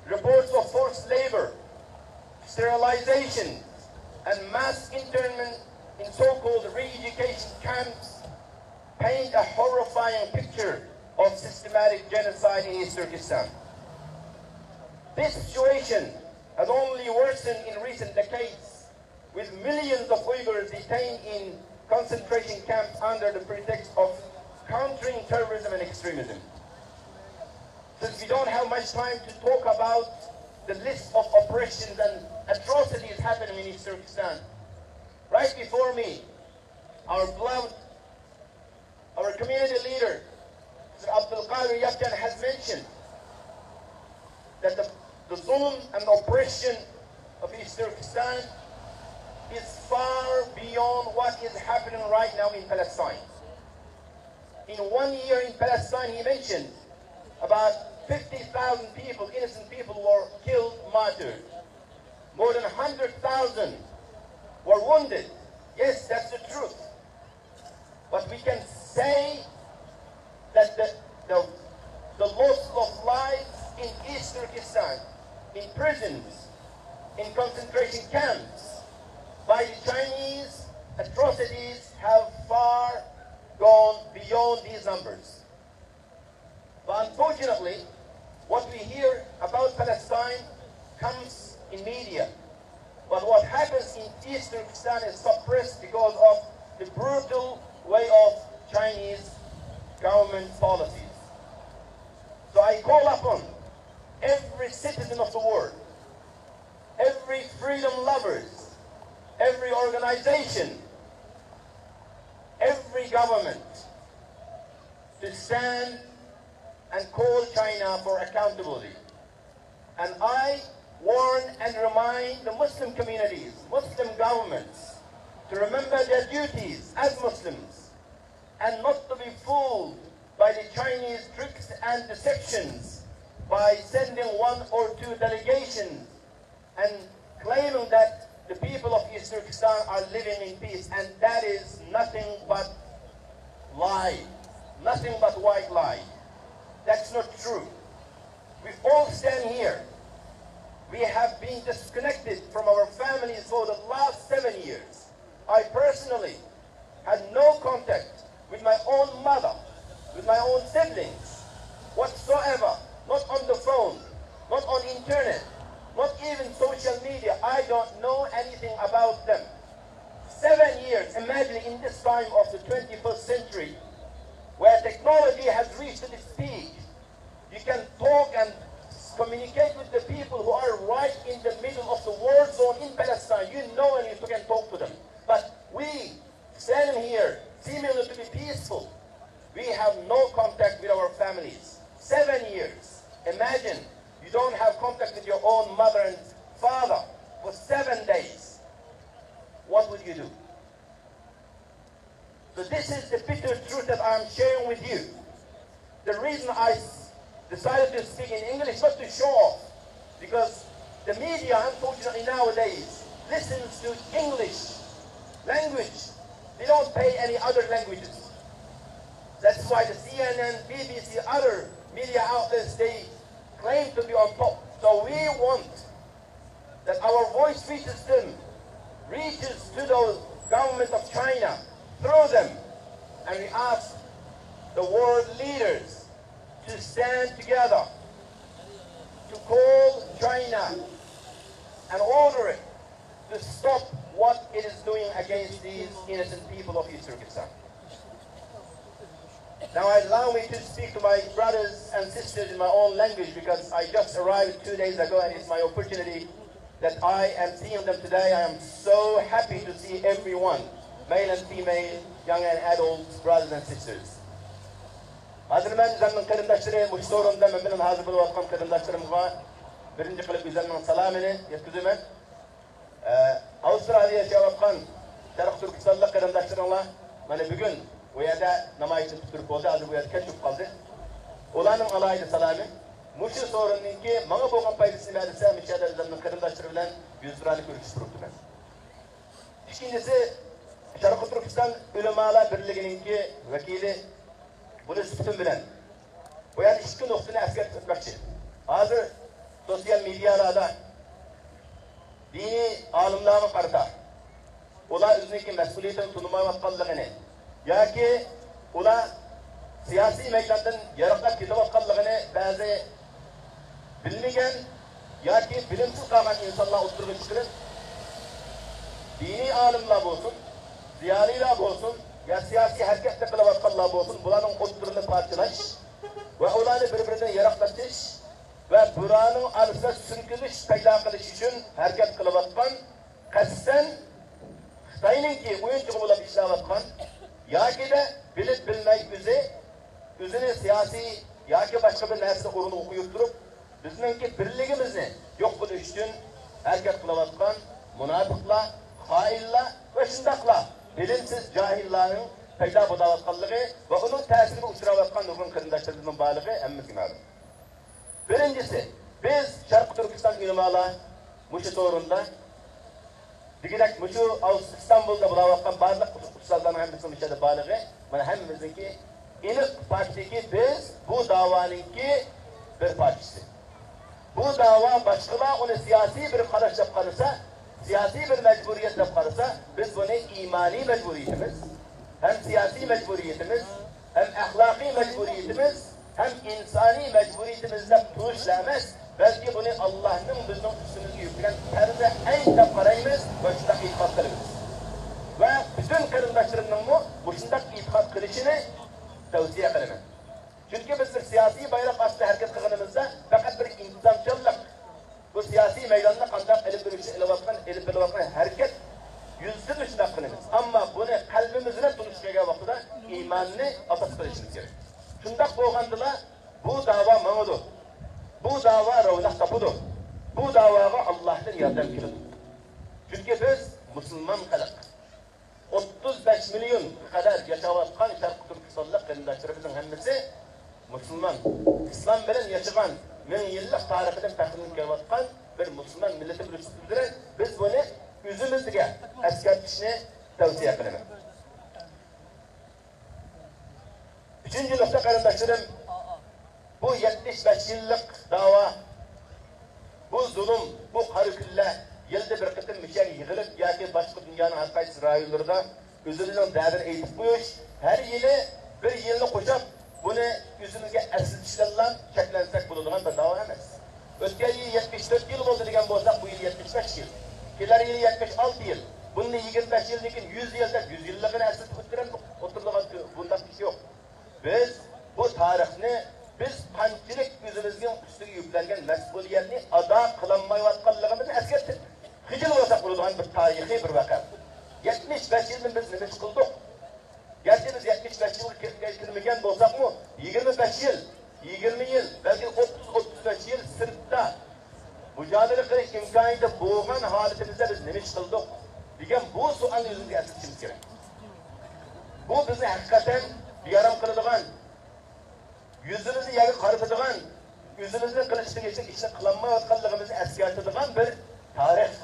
Reports of forced labor, sterilization, and mass internment in so-called re-education camps paint a horrifying picture of systematic genocide in East Turkestan. This situation has only worsened in recent decades, with millions of Uyghurs detained in concentration camps under the pretext of countering terrorism and extremism. Since we don't have much time to talk about the list of oppressions and atrocities happening in East Turkestan, right before me, our beloved, our community leader, Mister Abdul Qadir Yakcan, has mentioned that the, the zulm and oppression of East Turkestan is far beyond what is happening right now in Palestine. In one year in Palestine, he mentioned, about fifty thousand people, innocent people, were killed, martyred. More than a hundred thousand were wounded. Yes, that's the truth. But we can say that the The, the loss of lives in East Turkestan, in prisons, in concentration camps, by the Chinese, atrocities have far gone beyond these numbers. But unfortunately, what we hear about Palestine comes in media. But what happens in East Turkestan is suppressed because of the brutal way of Chinese government policies. So I call upon every citizen of the world, every freedom lovers, every organization, every government to stand and call China for accountability. And I warn and remind the Muslim communities, Muslim governments, to remember their duties as Muslims and not to be fooled by the Chinese tricks and deceptions by sending one or two delegations and claiming that the people of East Turkestan are living in peace, and that is nothing but lie, nothing but white lie. That's not true. We all stand here. We have been disconnected from our families for the last seven years. I personally had no contact with my own mother, with my own siblings, whatsoever, not on the phone, not on internet, not even social media. I don't know anything about them. Seven years, imagine in this time of the twenty-first century, where technology has reached to this peak, you can talk and communicate with the people who are right in the middle of the war zone in Palestine. You know, and you can talk to them. But we, standing here, seemingly to be peaceful, we have no contact with our families. Seven years. Imagine, you don't have contact with your own mother and father for seven days. What would you do? So this is the bitter truth that I'm sharing with you. The reason I s- decided to speak in English, not to show off, because the media, unfortunately, nowadays listens to English language. They don't pay any other languages. That's why the C N N, B B C, other media outlets, they claim to be on top. So we want that our voice reaches them, reaches to the government of China through them, and we ask the world leaders to stand together to call China and order it to stop what it is doing against these innocent people of East Turkestan. Now allow me to speak to my brothers and sisters in my own language, because I just arrived two days ago and it's my opportunity that I am seeing them today. I am so happy to see everyone, male and female, young and adults, brothers and sisters. ھازىر مەن ئۆزۈمنىڭ قېرىنداشلىرى، مۇشۇ سورۇندا مەن بىلەن ھازىر بولۇۋاتقان قېرىنداشلىرىمغا بىرىنچى قىلىپ ئۆزۈمنىڭ سالامىنى يەتكۈزىمەن. ئە، ئاۋسترالىيەدە ياشاۋاتقان شەرقىي تۈركىستانلىق قېرىنداشلىرىڭلار مانا بۈگۈن بۇ يەردە نامايىشنى پۈتتۈرۈپ بولدى، ھازىر بۇ يەردە كەچ بولۇپ قالدى. ئۇلارنىڭ ئالاھىدە سالامى. مۇشۇ سورۇننىڭكى ماڭا بولغان پايدىسى نېمە دېسە، مۇشۇ يەردە ئۆزۈمنىڭ قېرىنداشلىرى بىلەن يۈزتۇرانە كۆرۈشۈپ تۇرۇپتىمەن. ئىككىنچىسى، شەرقىي تۈركىستان ئۆلىمالار بىرلىكىنىڭكى ۋەكىلى بولۇش سۈپىتىم بىلەن بۇ يەردە ئىككى نۇقتىنى ئەسكەرتىپ ئۆتمەكچى. ھازىر سوتسىيال مېدىيالاردا دىنىي ئالىملارغا قارىتا ئۇلار ئۆزىنىڭكى مەسئۇلىيىتىنى تونۇمايۋاتقانلىقىنى ياكى ئۇلار سىياسىي مەيداندىن يىراقلاپ كېتىۋاتقانلىقىنى بەزى بىلمىگەن ياكى بىلىمسىز قالغان ئىنسانلار ئوتتۇرىغا چىقىرىپ، دىنىي ئالىملار بولسۇن، زىيالىيلار بولسۇن، يا سىياسىي ھەرىكەتنى قىلىۋاتقانلار بولسۇن، بۇلارنىڭ ئوتتۇرىنى پارچىلاش ۋە ئۇلارنى بىر-بىرىدىن يىراقلىتىش ۋە بۇلارنىڭ ئارىسىدا سۈركىلىش پەيدا قىلىش ئۈچۈن ھەرىكەت قىلىۋاتقان، قەستەن خىتاينىڭكى ئويۇنچۇقى بولۇپ ئىشلەۋاتقان ياكىدە بىلىپ بىلمەي ئۆزى، ئۆزىنى سىياسىي ياكى باشقا بىر نەرسىنى ئورنىغا قويۇپ تۇرۇپ، بىزنىڭكى بىرلىكىمىزنى يوق قىلىش ئۈچۈن ھەرىكەت قىلىۋاتقان مۇناپىقلار، خائىنلار ۋە شۇنداقلا بىلىمسىز جاھىللارنىڭ پەيدا بولۇۋاتقانلىقى ۋە ئۇنىڭ تەسىرىگە ئۇچراۋاتقان نۇرغۇن قېرىنداشلىرىمىزنىڭ بارلىقى ھەممىمىزگە مەلۇم. بىرىنچىسى، بىز شەرقىي تۈركىستان ئۆلىمالار مۇشۇ سورۇندا دېگۈدەك مۇشۇ ئىستانبۇلدا بولاۋاتقان بارلىق ئۇستازلارنىڭ ھەممىسىنىڭ مۇشۇ يەردە بارلىقى، مانا ھەممىمىزنىڭكى ئېنىق پاكتىكى، بىز بۇ داۋانىڭكى بىر پارچىسى. بۇ داۋا باشقىلار ئۇنى سىياسىي بىر قاراش دەپ قارىسا، سىياسىي بىر مەجبۇرىيەت دەپ قارىسا، بىز بۇنى ئىمانىي مەجبۇرىيىتىمىز، ھەم سىياسىي مەجبۇرىيىتىمىز، ھەم ئەخلاقىي مەجبۇرىيىتىمىز، ھەم ئىنسانىي مەجبۇرىيىتىمىز دەپ تونۇشلا ئەمەس، بەلكى بۇنى ئاللاھنىڭ بىزنىڭ ئۈستىمىزگە يۈكلىگەن پەرزى ئەين دەپ قارايمىز ۋە شۇنداق ئېتىقاد قىلىمىز. ۋە پۈتۈن قېرىنداشلىرىمنىڭمۇ مۇشۇنداق ئېتىقاد قىلىشىنى تەۋسىيە قىلىمەن. چۈنكى بىز بىر سىياسىي بايراق ئاستىدا ھەرىكەت قىلغىنىمىزدا، پەقەت بىر ئىنتىزامچانلىق، بۇ سىياسىي مەيداندا قانداق ئېلىپ بېرىلىشى، ئېلىۋاتقان، ئېلىپ بېرىلىۋاتقان ھەرىكەت يۈزىسىدىن شۇنداق قىلىمىز. ئەمما بۇنى قەلبىمىز بىلەن تونۇش كەلگەن ۋاقتىدا ئىماننى ئاساس قىلىشىمىز كېرەك. شۇنداق بولغاندىلا بۇ داۋا ماڭىدۇ. بۇ داۋا روناق تاپىدۇ. بۇ داۋاغا ئاللاھتىن ياردەم كېلىدۇ. چۈنكى بىز مۇسۇلمان خەلق. ئوتتۇز بەش مىليونغا قەدەر ياشاۋاتقان شەرقىي تۈركىستانلىق قېرىنداشلىرىمىزنىڭ ھەممىسى مۇسۇلمان. ئىسلام بىلەن ياشىغان، مىڭ يىللىق تارىخىدىن پەخىرلىنىپ كېلىۋاتقان بىر مۇسۇلمان مىللىتى بولۇشىمىز بىلەن بىز بۇنى ئۆزىمىزگە ئەسكەرتىشنى تەۋسىيە قىلىمەن. ئۈچىنچى نۇقتا، قېرىنداشلىرىم، بۇ يەتمىش بەش يىللىق داۋا، بۇ زۇلۇم، بۇ قارا كۈنلەر يىلدا بىر قېتىم مۇشۇ يەرگە يىغىلىپ ياكى باشقا دۇنيانىڭ ھەر قايسى رايونلىرىدا ئۆزىمىزنىڭ دەردىنى ئېيتىپ قويۇش، ھەر يىلى بىر يىلنى قوشاپ، بۇنى ئۆزىمىزگە ئەسلىتىش بىلەنلا چەكلەنسەك بولىدىغان بىر داۋا ئەمەس. ئۆتكەن يىلى يەتمىش تۆت يىل بولدى دېگەن بولساق، بۇ يىل يەتمىش بەش يىل. كېلەر يىلى يەتمىش ئالتە يىل. بۇندىن يىگىرمە بەش يىلدىن كېيىن يۈز يىل دەپ، يۈز يىللىقىنى ئەسلىتىپ ئۆتتۈرەمدۇق. ئوتتۇرىلىغان بۇنداق ئىش يوق. بىز بۇ تارىخنى، بىز قانچىلىك ئۆزىمىزنىڭ ئۈستىگە يۈكلەنگەن مەسئۇلىيەتنى ئادا قىلالمايۋاتقانلىقىمىزنى ئەسكەرتىپ، خىجىل بولساق بولىدىغان بىر تارىخىي بىر ۋەقە. يەتمىش بەش يىلدىن بىز نېمە ئىش قىلدۇق؟ گەرچە بىز يەتمىش بەش يىلغا كىر-، كىرمىگەن بولساقمۇ، يىگىرمە بەش يىل، يىگىرمە يىل، بەلكى ئوتتۇز، ئوتتۇز بەش يىل سىرتتا مۇجادىلە قىلىش ئىمكانىيىتى بولغان ھالىتىمىزدە بىز نېمە ئىش قىلدۇق دېگەن بۇ سوئالنى ئۆزىمىزگە ئەسلىتىشىمىز كېرەك. بۇ بىزنى ھەقىقەتەن بىئارام قىلىدىغان، يۈزىمىزنى يەرگە قارىتىدىغان، ئۆزىمىزنى قىلىشقا تېگىشلىك ئىشنى قىلالمايۋاتقانلىقىمىزنى ئەسكەرتىدىغان بىر تارىخ.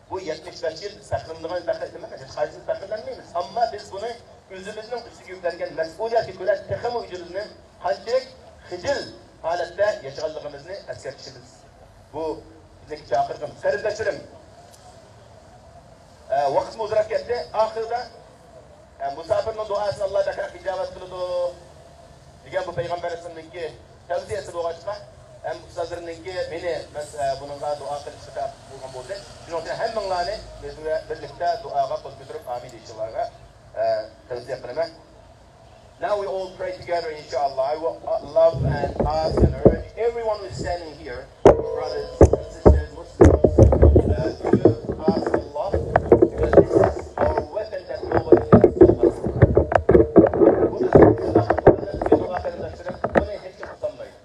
بۇ يەتمىش بەش يىل فەخىرلىنىدىغان فەخىر ئەمەس، ھېچقايسىمىز فەخىرلەنمەيمىز. ئەمما بىز بۇنى ئۆزىمىزنىڭ ئۈستىگە يۈكلەنگەن مەسئۇلىيەتكە كۆرە تېخىمۇ ئۆزىمىزنى قانچىلىك خىجىل ھالەتتە ياشىغانلىقىمىزنى ئەسكەرتىشىمىز. بۇ بىزنىڭ چاقىرىقىمىز. قېرىنداشلىرىم، ئە، ۋاقىتمۇ ئۇزىراپ كەتتى. ئاخىرىدا، ئە، مۇساپىرنىڭ دۇئاسىنى ئاللا بەكرەك ئىجابەت قىلىدۇ دېگەن بۇ پەيغەمبەر ئەلەيھىسسالامنىڭكى تەۋسىيەسى بولغاچقا، ھەم ئۇستازلىرىمنىڭكى مېنى، مەس-، ئە، بۇنىڭغا دۇئا قىلىشقا تەۋپىق بولغان بولدى. شۇنىڭ ئۈچۈن ھەممىڭلارنى بىز بىللە-، بىرلىكتە دۇئاغا قول كۆتۈرۈپ ئامىن دېيىشىڭلارغا، ئە، تەۋسىيە قىلىمەن. Now we all pray together, inshallah. I will, uh, love and ask and urge everyone who is standing here, brothers and sisters, Muslims, uh, to ask Allah that this is our weapon that nobody can stop us. بۇ بىزنىڭ سىلاھىمىز، بۇ بىزنىڭ قېرىنداشلىرىم، بۇنى ھېچكىم تۇتالمايدۇ.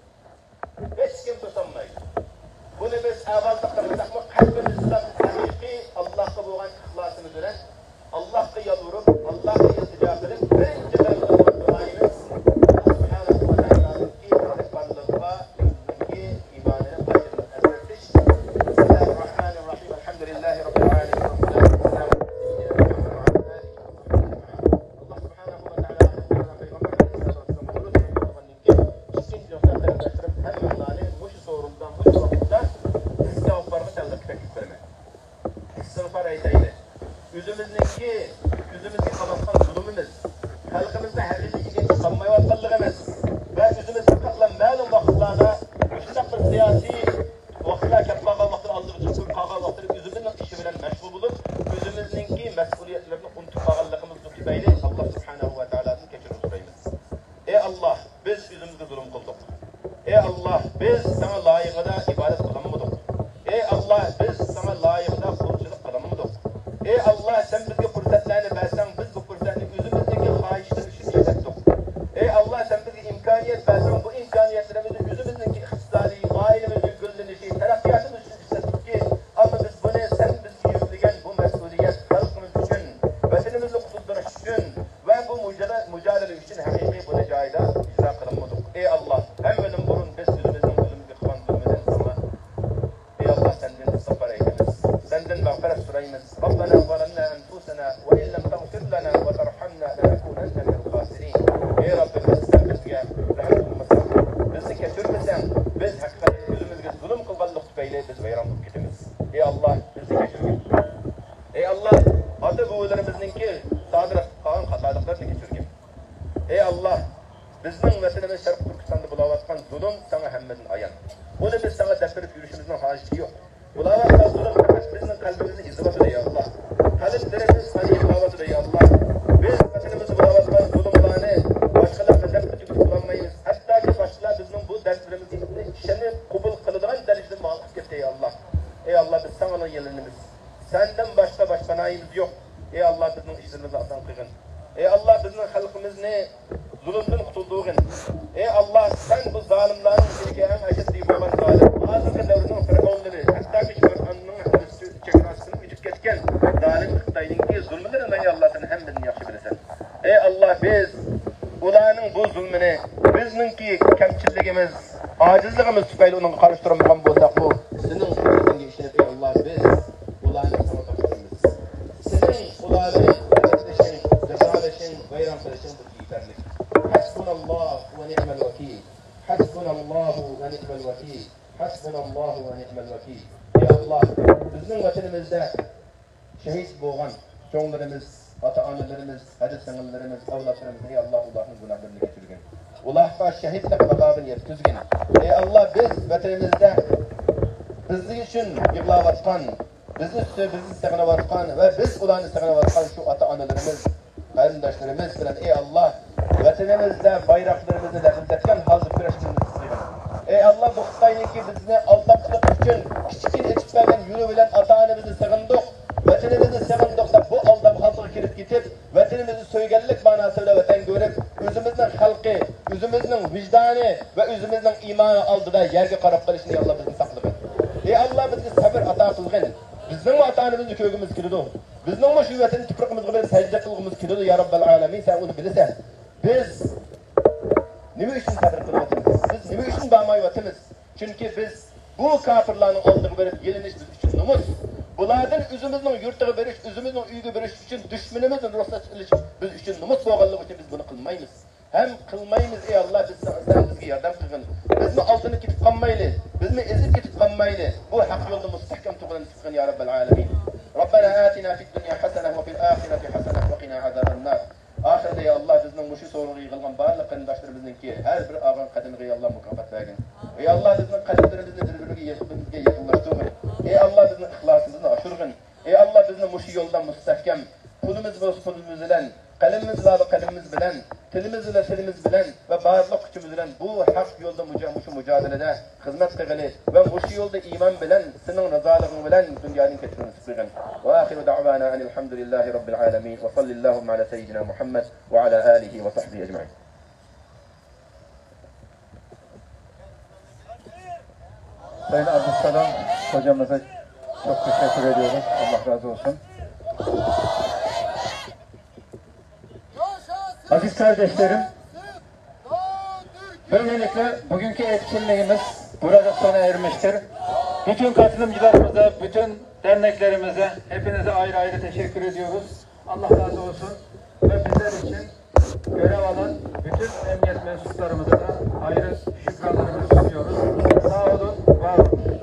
ھېچكىم تۇتالمايدۇ. بۇنى بىز ئاۋازدا قىلمىساقمۇ، قەلبىمىزدىن ھەقىقىي ئاللاھقا بولغان ئىخلاسىمىز بىلەن ئاللاھقا يالۋۇرۇپ، ئاللاھقا ئىلتىجا قىلىپ، بىرىنچى قەلبىمىزدىن دۇئايىمىز، ئاللاھ سۇبھانەھۇ ۋە تائالانىڭكى مېھرىبانلىقىغا ئۆزىمىزنىڭكى ئىمانىنى قايتىدىن ئەسكەرتىش. بىسمىللاھىر راھمانىر راھىم. ئەلھەمدۇلىللاھى راببىل ئالەمىن. ۋەسسالاتۇ ۋەسسالامۇ ئالا سەييىدىنا مۇھەممەد ۋە ئالى ۋە سەھبىھى ئەجمەئىن. ئاللاھ سۇبھانەھۇ ۋە تائالا ھەممىمىزنى ئىككىنچى نۇقتا، قېرىنداشلىرىم، ھەممىڭلارنى مۇشۇ سورۇندا، مۇشۇ ۋاقىتتا ئىستىغپارغا تەلقىن، تەكلىپ قىلىمەن. ئىستىغپار ئېيتايلى. ئۆزىمىزنىڭكى، ئۆزىمىزگە قىلىۋاتقان زۇلۇمىمىز، خەلقىمىزنىڭ ھەققىدىن ئىگىلىك قىلالمايۋاتقانلىقىمىز ۋە ئۆزىمىز پەقەتلا مەلۇم ۋاقىتلاردا مۇشۇنداق بىر سىياسىي ۋاقىتلار كەپ قالغان ۋاقىتتا، ئالدىغا چىقىپ قالغان ۋاقىتتا ئۆزىمىزنىڭ ئىشى بىلەن مەشغۇل بولۇپ، ئۆزىمىزنىڭكى مەسئۇلىيەتلىرىنى ئۇنتۇپ قالغانلىقىمىزنى تۈپەيلى ئاللاھ سۇبھانەھۇ ۋە تائالادىن كەچۈرۈم سورايمىز. ئەي ئاللاھ، بىز ئۆزىمىزگە زۇلۇم قىلدۇق. ئەي ئاللاھ، بىز ساڭا لايىقىدا ئىبادەت قىلالمىدۇق. ئەي ئاللاھ، بىز ساڭا لايىقىدا قۇلچىلىق قىلالمىدۇق. ئەي ئاللاھ، سەن بىزگە پۇرسەتلەرنى بەرسەڭ، بىز بۇ پۇرسەتنى ئۆزىمىزنىڭكى خاھىشلىرى ئۈچۈن ئىشلەتتۇق. ئەي ئاللاھ، سەن بىزگە ئىمكانىيەت بەرسەڭ، بۇ ئىمكانىيەتلىرىمىزنى ئۆزىمىزنىڭكى ئىقتىسادىي، ئائىلىمىزنىڭ گۈللىنىشى، تەرەققىياتىمىز ئۈچۈن ئىشلەتتۇقكى، ئەمما بىز بۇنى سەن بىزگە يۈكلىگەن بۇ مەسئۇلىيەت، خەلقىمىز ئۈچۈن، ۋەتىنىمىزنى قۇتۇلدۇرۇش ئۈچۈن ۋە بۇ مۇجادىلە، مۇجادىلە ئۈچۈن ھەقىقىي بۇنى جايىدا ئىجرا قىلالمىدۇق. ئەي ئاللاھ، ھەممىدىن بۇرۇن بىز ئۆزىمىزنىڭ ئۆزىمىزگە قىلغان زۇلمىدىن ساڭا، ئەي ئاللاھ، سەندىن ئىستىغپار ئەيلەيمىز، سەندىن مەغپىرەت سورايمىز. ربنا ظلمنا أنفسنا وإن لم تغفر لنا وترحمنا لنكونن من الخاسرين. ئەي رەببىمىز، ئەي ئاللا، بىزنى كەچۈرگىن. ئەي ئاللا، ئاتا-بوۋىلىرىمىزنىڭكى سادىر قىلغان خاتالىقلىرىنى كەچۈرگىن. ئەي ئاللا، بىزنىڭ ۋەتىنىمىز شەرقىي تۈركىستاندا بولاۋاتقان زۇلۇم ساڭا ھەممىدىن ئايان. بۇنى بىز ساڭا دەپ بېرىپ يۈرۈشىمىزنىڭ ھاجىتى يوق. بۇلاۋاتقان زۇلۇم پەقەت بىزنىڭ قەلبىمىزنى ئېزىۋاتىدۇ، ئەي ئاللا. قەلبلىرىمىز قان يېپىۋاتىدۇ، ئەي ئاللا. بىز ۋەتىنىمىزدە بولاۋاتقان زۇلۇملارنى باشقىلارغا دەپ ئۆتۈپ بولالمايمىز. ھەتتاكى باشقىلار بىزنىڭ بۇ دەردلىرىمىزنى ئىشەنىپ قوبۇل قىلىدىغان دەرىجىدە ماڭا قىلىپ كەتتى، ئەي ئاللا. ئەي ئاللا، بىز ساڭا يېلىنىمىز. سەندىن باشقا باشپانايىمىز يوق. ئەي ئاللا، بىزنىڭ ئىشلىرىمىزنى ئاسان قىلغىن. ئەي ئاللا، بىزنىڭ خەلقىمىزنى زۇلۇمدىن قۇتۇلدۇرغىن. ئەي ئاللا، سەن بۇ زالىملارنىڭ ئىچىدىكى ئەڭ ئەشەددىي بولغان زالىم، ھازىرقى دەۋرنىڭ پىرئەۋنلىرى، ھەتتاكى شىمال ئانىنىڭ چېگراسىدىن ئۆتۈپ كەتكەن زالىم خىتاينىڭكى زۇلمىلىرىنى، ئەي ئاللا، سەن ھەممىدىن ياخشى بىلىسەن. ئەي ئاللا، بىز ئۇلارنىڭ بۇ زۇلمىنى بىزنىڭكى كەمچىللىكىمىز، ئاجىزلىقىمىز تۈپەيلى ئۇنىڭغا قارشى تۇرالمىغان بولساقمۇ، سېنىڭ قۇدرىتىڭگە ئىشىنىپ، ئەي ئاللا، بىز ئۇلارنى ساڭا تاپشۇرىمىز. سېنىڭ ئۇلارنى ھەلەكلىشىڭ، جازالىشىڭ، ۋەيران قىلىشىڭ بىزگە يېتەرلىك. ھەسبۇناللاھ ۋە نىئمەل ۋەكىل. ھەسبۇناللاھ ۋە نىئمەل ۋەكىل. ھەسبۇناللاھ ۋە نىئمەل ۋەكىل. ئەي ئاللا، بىزنىڭ ۋەتىنىمىزدە شېھىت بولغان چوڭلىرىمىز، ئاتا-ئانىلىرىمىز، ھەدە سىڭىللىرىمىز، ئەۋلادلىرىمىز، ئەي ئاللا، ئۇلارنىڭ گۇناھلىرىنى كەچۈرگىن. ئۇلارغا شېھىتلىق ماقامىنى يەتكۈزگىن. ئەي ئاللا، بىز ۋەتىنىمىزدە بىز ئۈچۈن يىغلاۋاتقان، بىزنى سۆ-، بىزنى سېغىنىۋاتقان ۋە بىز ئۇلارنى سېغىنىۋاتقان شۇ ئاتا-ئانىلىرىمىز، قېرىنداشلىرىمىز بىلەن، ئەي ئاللا، ۋەتىنىمىزدە بايراقلىرىمىزنى لەرزىتكەن ھالدا كۈرەشكىنىمىزنى سېغىن. ئەي ئاللا، بۇ خىتاينىڭكى بىزنى ئالدامچىلىق ئۈچۈن كىچىككىنە ئېچىپ بەرگەن يولى بىلەن ئاتا-ئانىمىزنى سېغىندۇق، ۋەتىنىمىزنى سېغىندۇق دەپ، بۇ ئالدامغانلىققا كىرىپ كېتىپ، ۋەتىنىمىزنى سۆيگەنلىك مەناسى بىلەن ۋەتەن كۆرۈپ، ئۆزىمىزنىڭ خەلقى، ئۆزىمىزنىڭ ۋىجدانى ۋە ئۆزىمىزنىڭ ئىمانى ئالدىدا يەرگە قاراپ قېلىشنى، يا ئاللا، بىزنى ساقلىغىن. ئەي ئاللا، بىزگە سەبر ئاتا قىلغىن. بىزنىڭمۇ ئاتا-ئانىمىزنى كۆرگۈمىز كېلىدۇ. بىزنىڭمۇ شۇ ۋەتەن تۇپرىقىمىزغا بېرىپ سەجدە قىلغۇمىز كېلىدۇ، يا رەببەل ئالەمىن، سەن ئۇنى بىلىسەن. بىز نېمە ئۈچۈن سەبر قىلىۋاتىمىز؟ بىز نېمە ئۈچۈن بارمايۋاتىمىز؟ چۈنكى بىز بۇ كاپىرلارنىڭ ئالدىغا بېرىپ يېلىنىش بىز ئۈچۈن نومۇس. بۇلاردىن ئۆزىمىزنىڭ يۇرتىغا بېرىش، ئۆزىمىزنىڭ ئۆيىگە بېرىش ئۈچۈن دۈشمىنىمىزدىن رۇخسەت ئېلىش بىز ئۈچۈن نومۇس بولغانلىقى ئۈچۈن بىز بۇنى قىلمايمىز. ھەم قىلمايمىز، ئەي ئاللا، بىز سەن، سەن بىزگە ياردەم قىلغىن. بىزمۇ ئالدىنىپ كېتىپ قالمايلى، بىزمۇ ئېزىپ كېتىپ قالمايلى. بۇ ھەق يولدا مۇستەھكەم تۇرغىنىمىزنى قىلغىن، يا رەببەل ئالەمىن. رەببەنا ئاتىنا فىد دۇنيا ھەسەنە ۋە فىل ئاخىرەتى ھەسەنە ۋە قىنا ئازابەننار. ئاخىرىدا، يا ئاللا، بىزنىڭ مۇشۇ سورۇنغا يىغىلغان بارلىق قېرىنداشلىرىمىزنىڭكى ھەر بىر ئالغان قەدىمىگە، يا ئاللا، مۇكاپات بەرگىن. ئەي ئاللا، بىزنىڭ قەلبلىرىمىزنى بىر-بىرىگە يېقىنىمىزگە يېقىنلاشتۇرغىن. ئەي ئاللا، بىزنىڭ ئىخلاسىمىزنى ئاشۇرغىن. ئەي ئاللا، بىزنى مۇشۇ يولدا مۇستەھكەم، قولىمىز بولسا قولىمىز بىلەن، قەلىمىمىز بولسا قەلىمىمىز بىلەن، تىلىمىز بولسا تىلىمىز بىلەن ۋە بارلىق كۈچىمىز بىلەن بۇ ھەق يولدا مۇجا-، مۇشۇ مۇجادىلىدە خىزمەت قىلغىلى ۋە مۇشۇ يولدا ئىمان بىلەن سېنىڭ رىزالىقىڭ بىلەن دۇنيادىن كەتكىنى نېسىپ قىلغىن. ۋە ئاخىرۇ دەئۋانا ئەنىل ھەمدۇلىللاھى رەببىل ئالەمىن. ۋە سەللەللاھۇممە ئەلا سەييىدىنا مۇھەممەد ۋە ئەلا ئالىھى ۋە سەھبىھى ئەجمەئىن. Sayın Abdüsselam hocamıza çok teşekkür ediyoruz. Allah razı olsun. Aziz kardeşlerim, böylelikle bugünkü etkinliğimiz burada sona ermiştir. Bütün katılımcılarımıza, bütün derneklerimize, hepinize ayrı ayrı teşekkür ediyoruz. Allah razı olsun. Ve bizler için görev alan bütün emniyet mensuplarımıza da ayrı şükranlarımızı sunuyoruz. Sağ olun, var olun.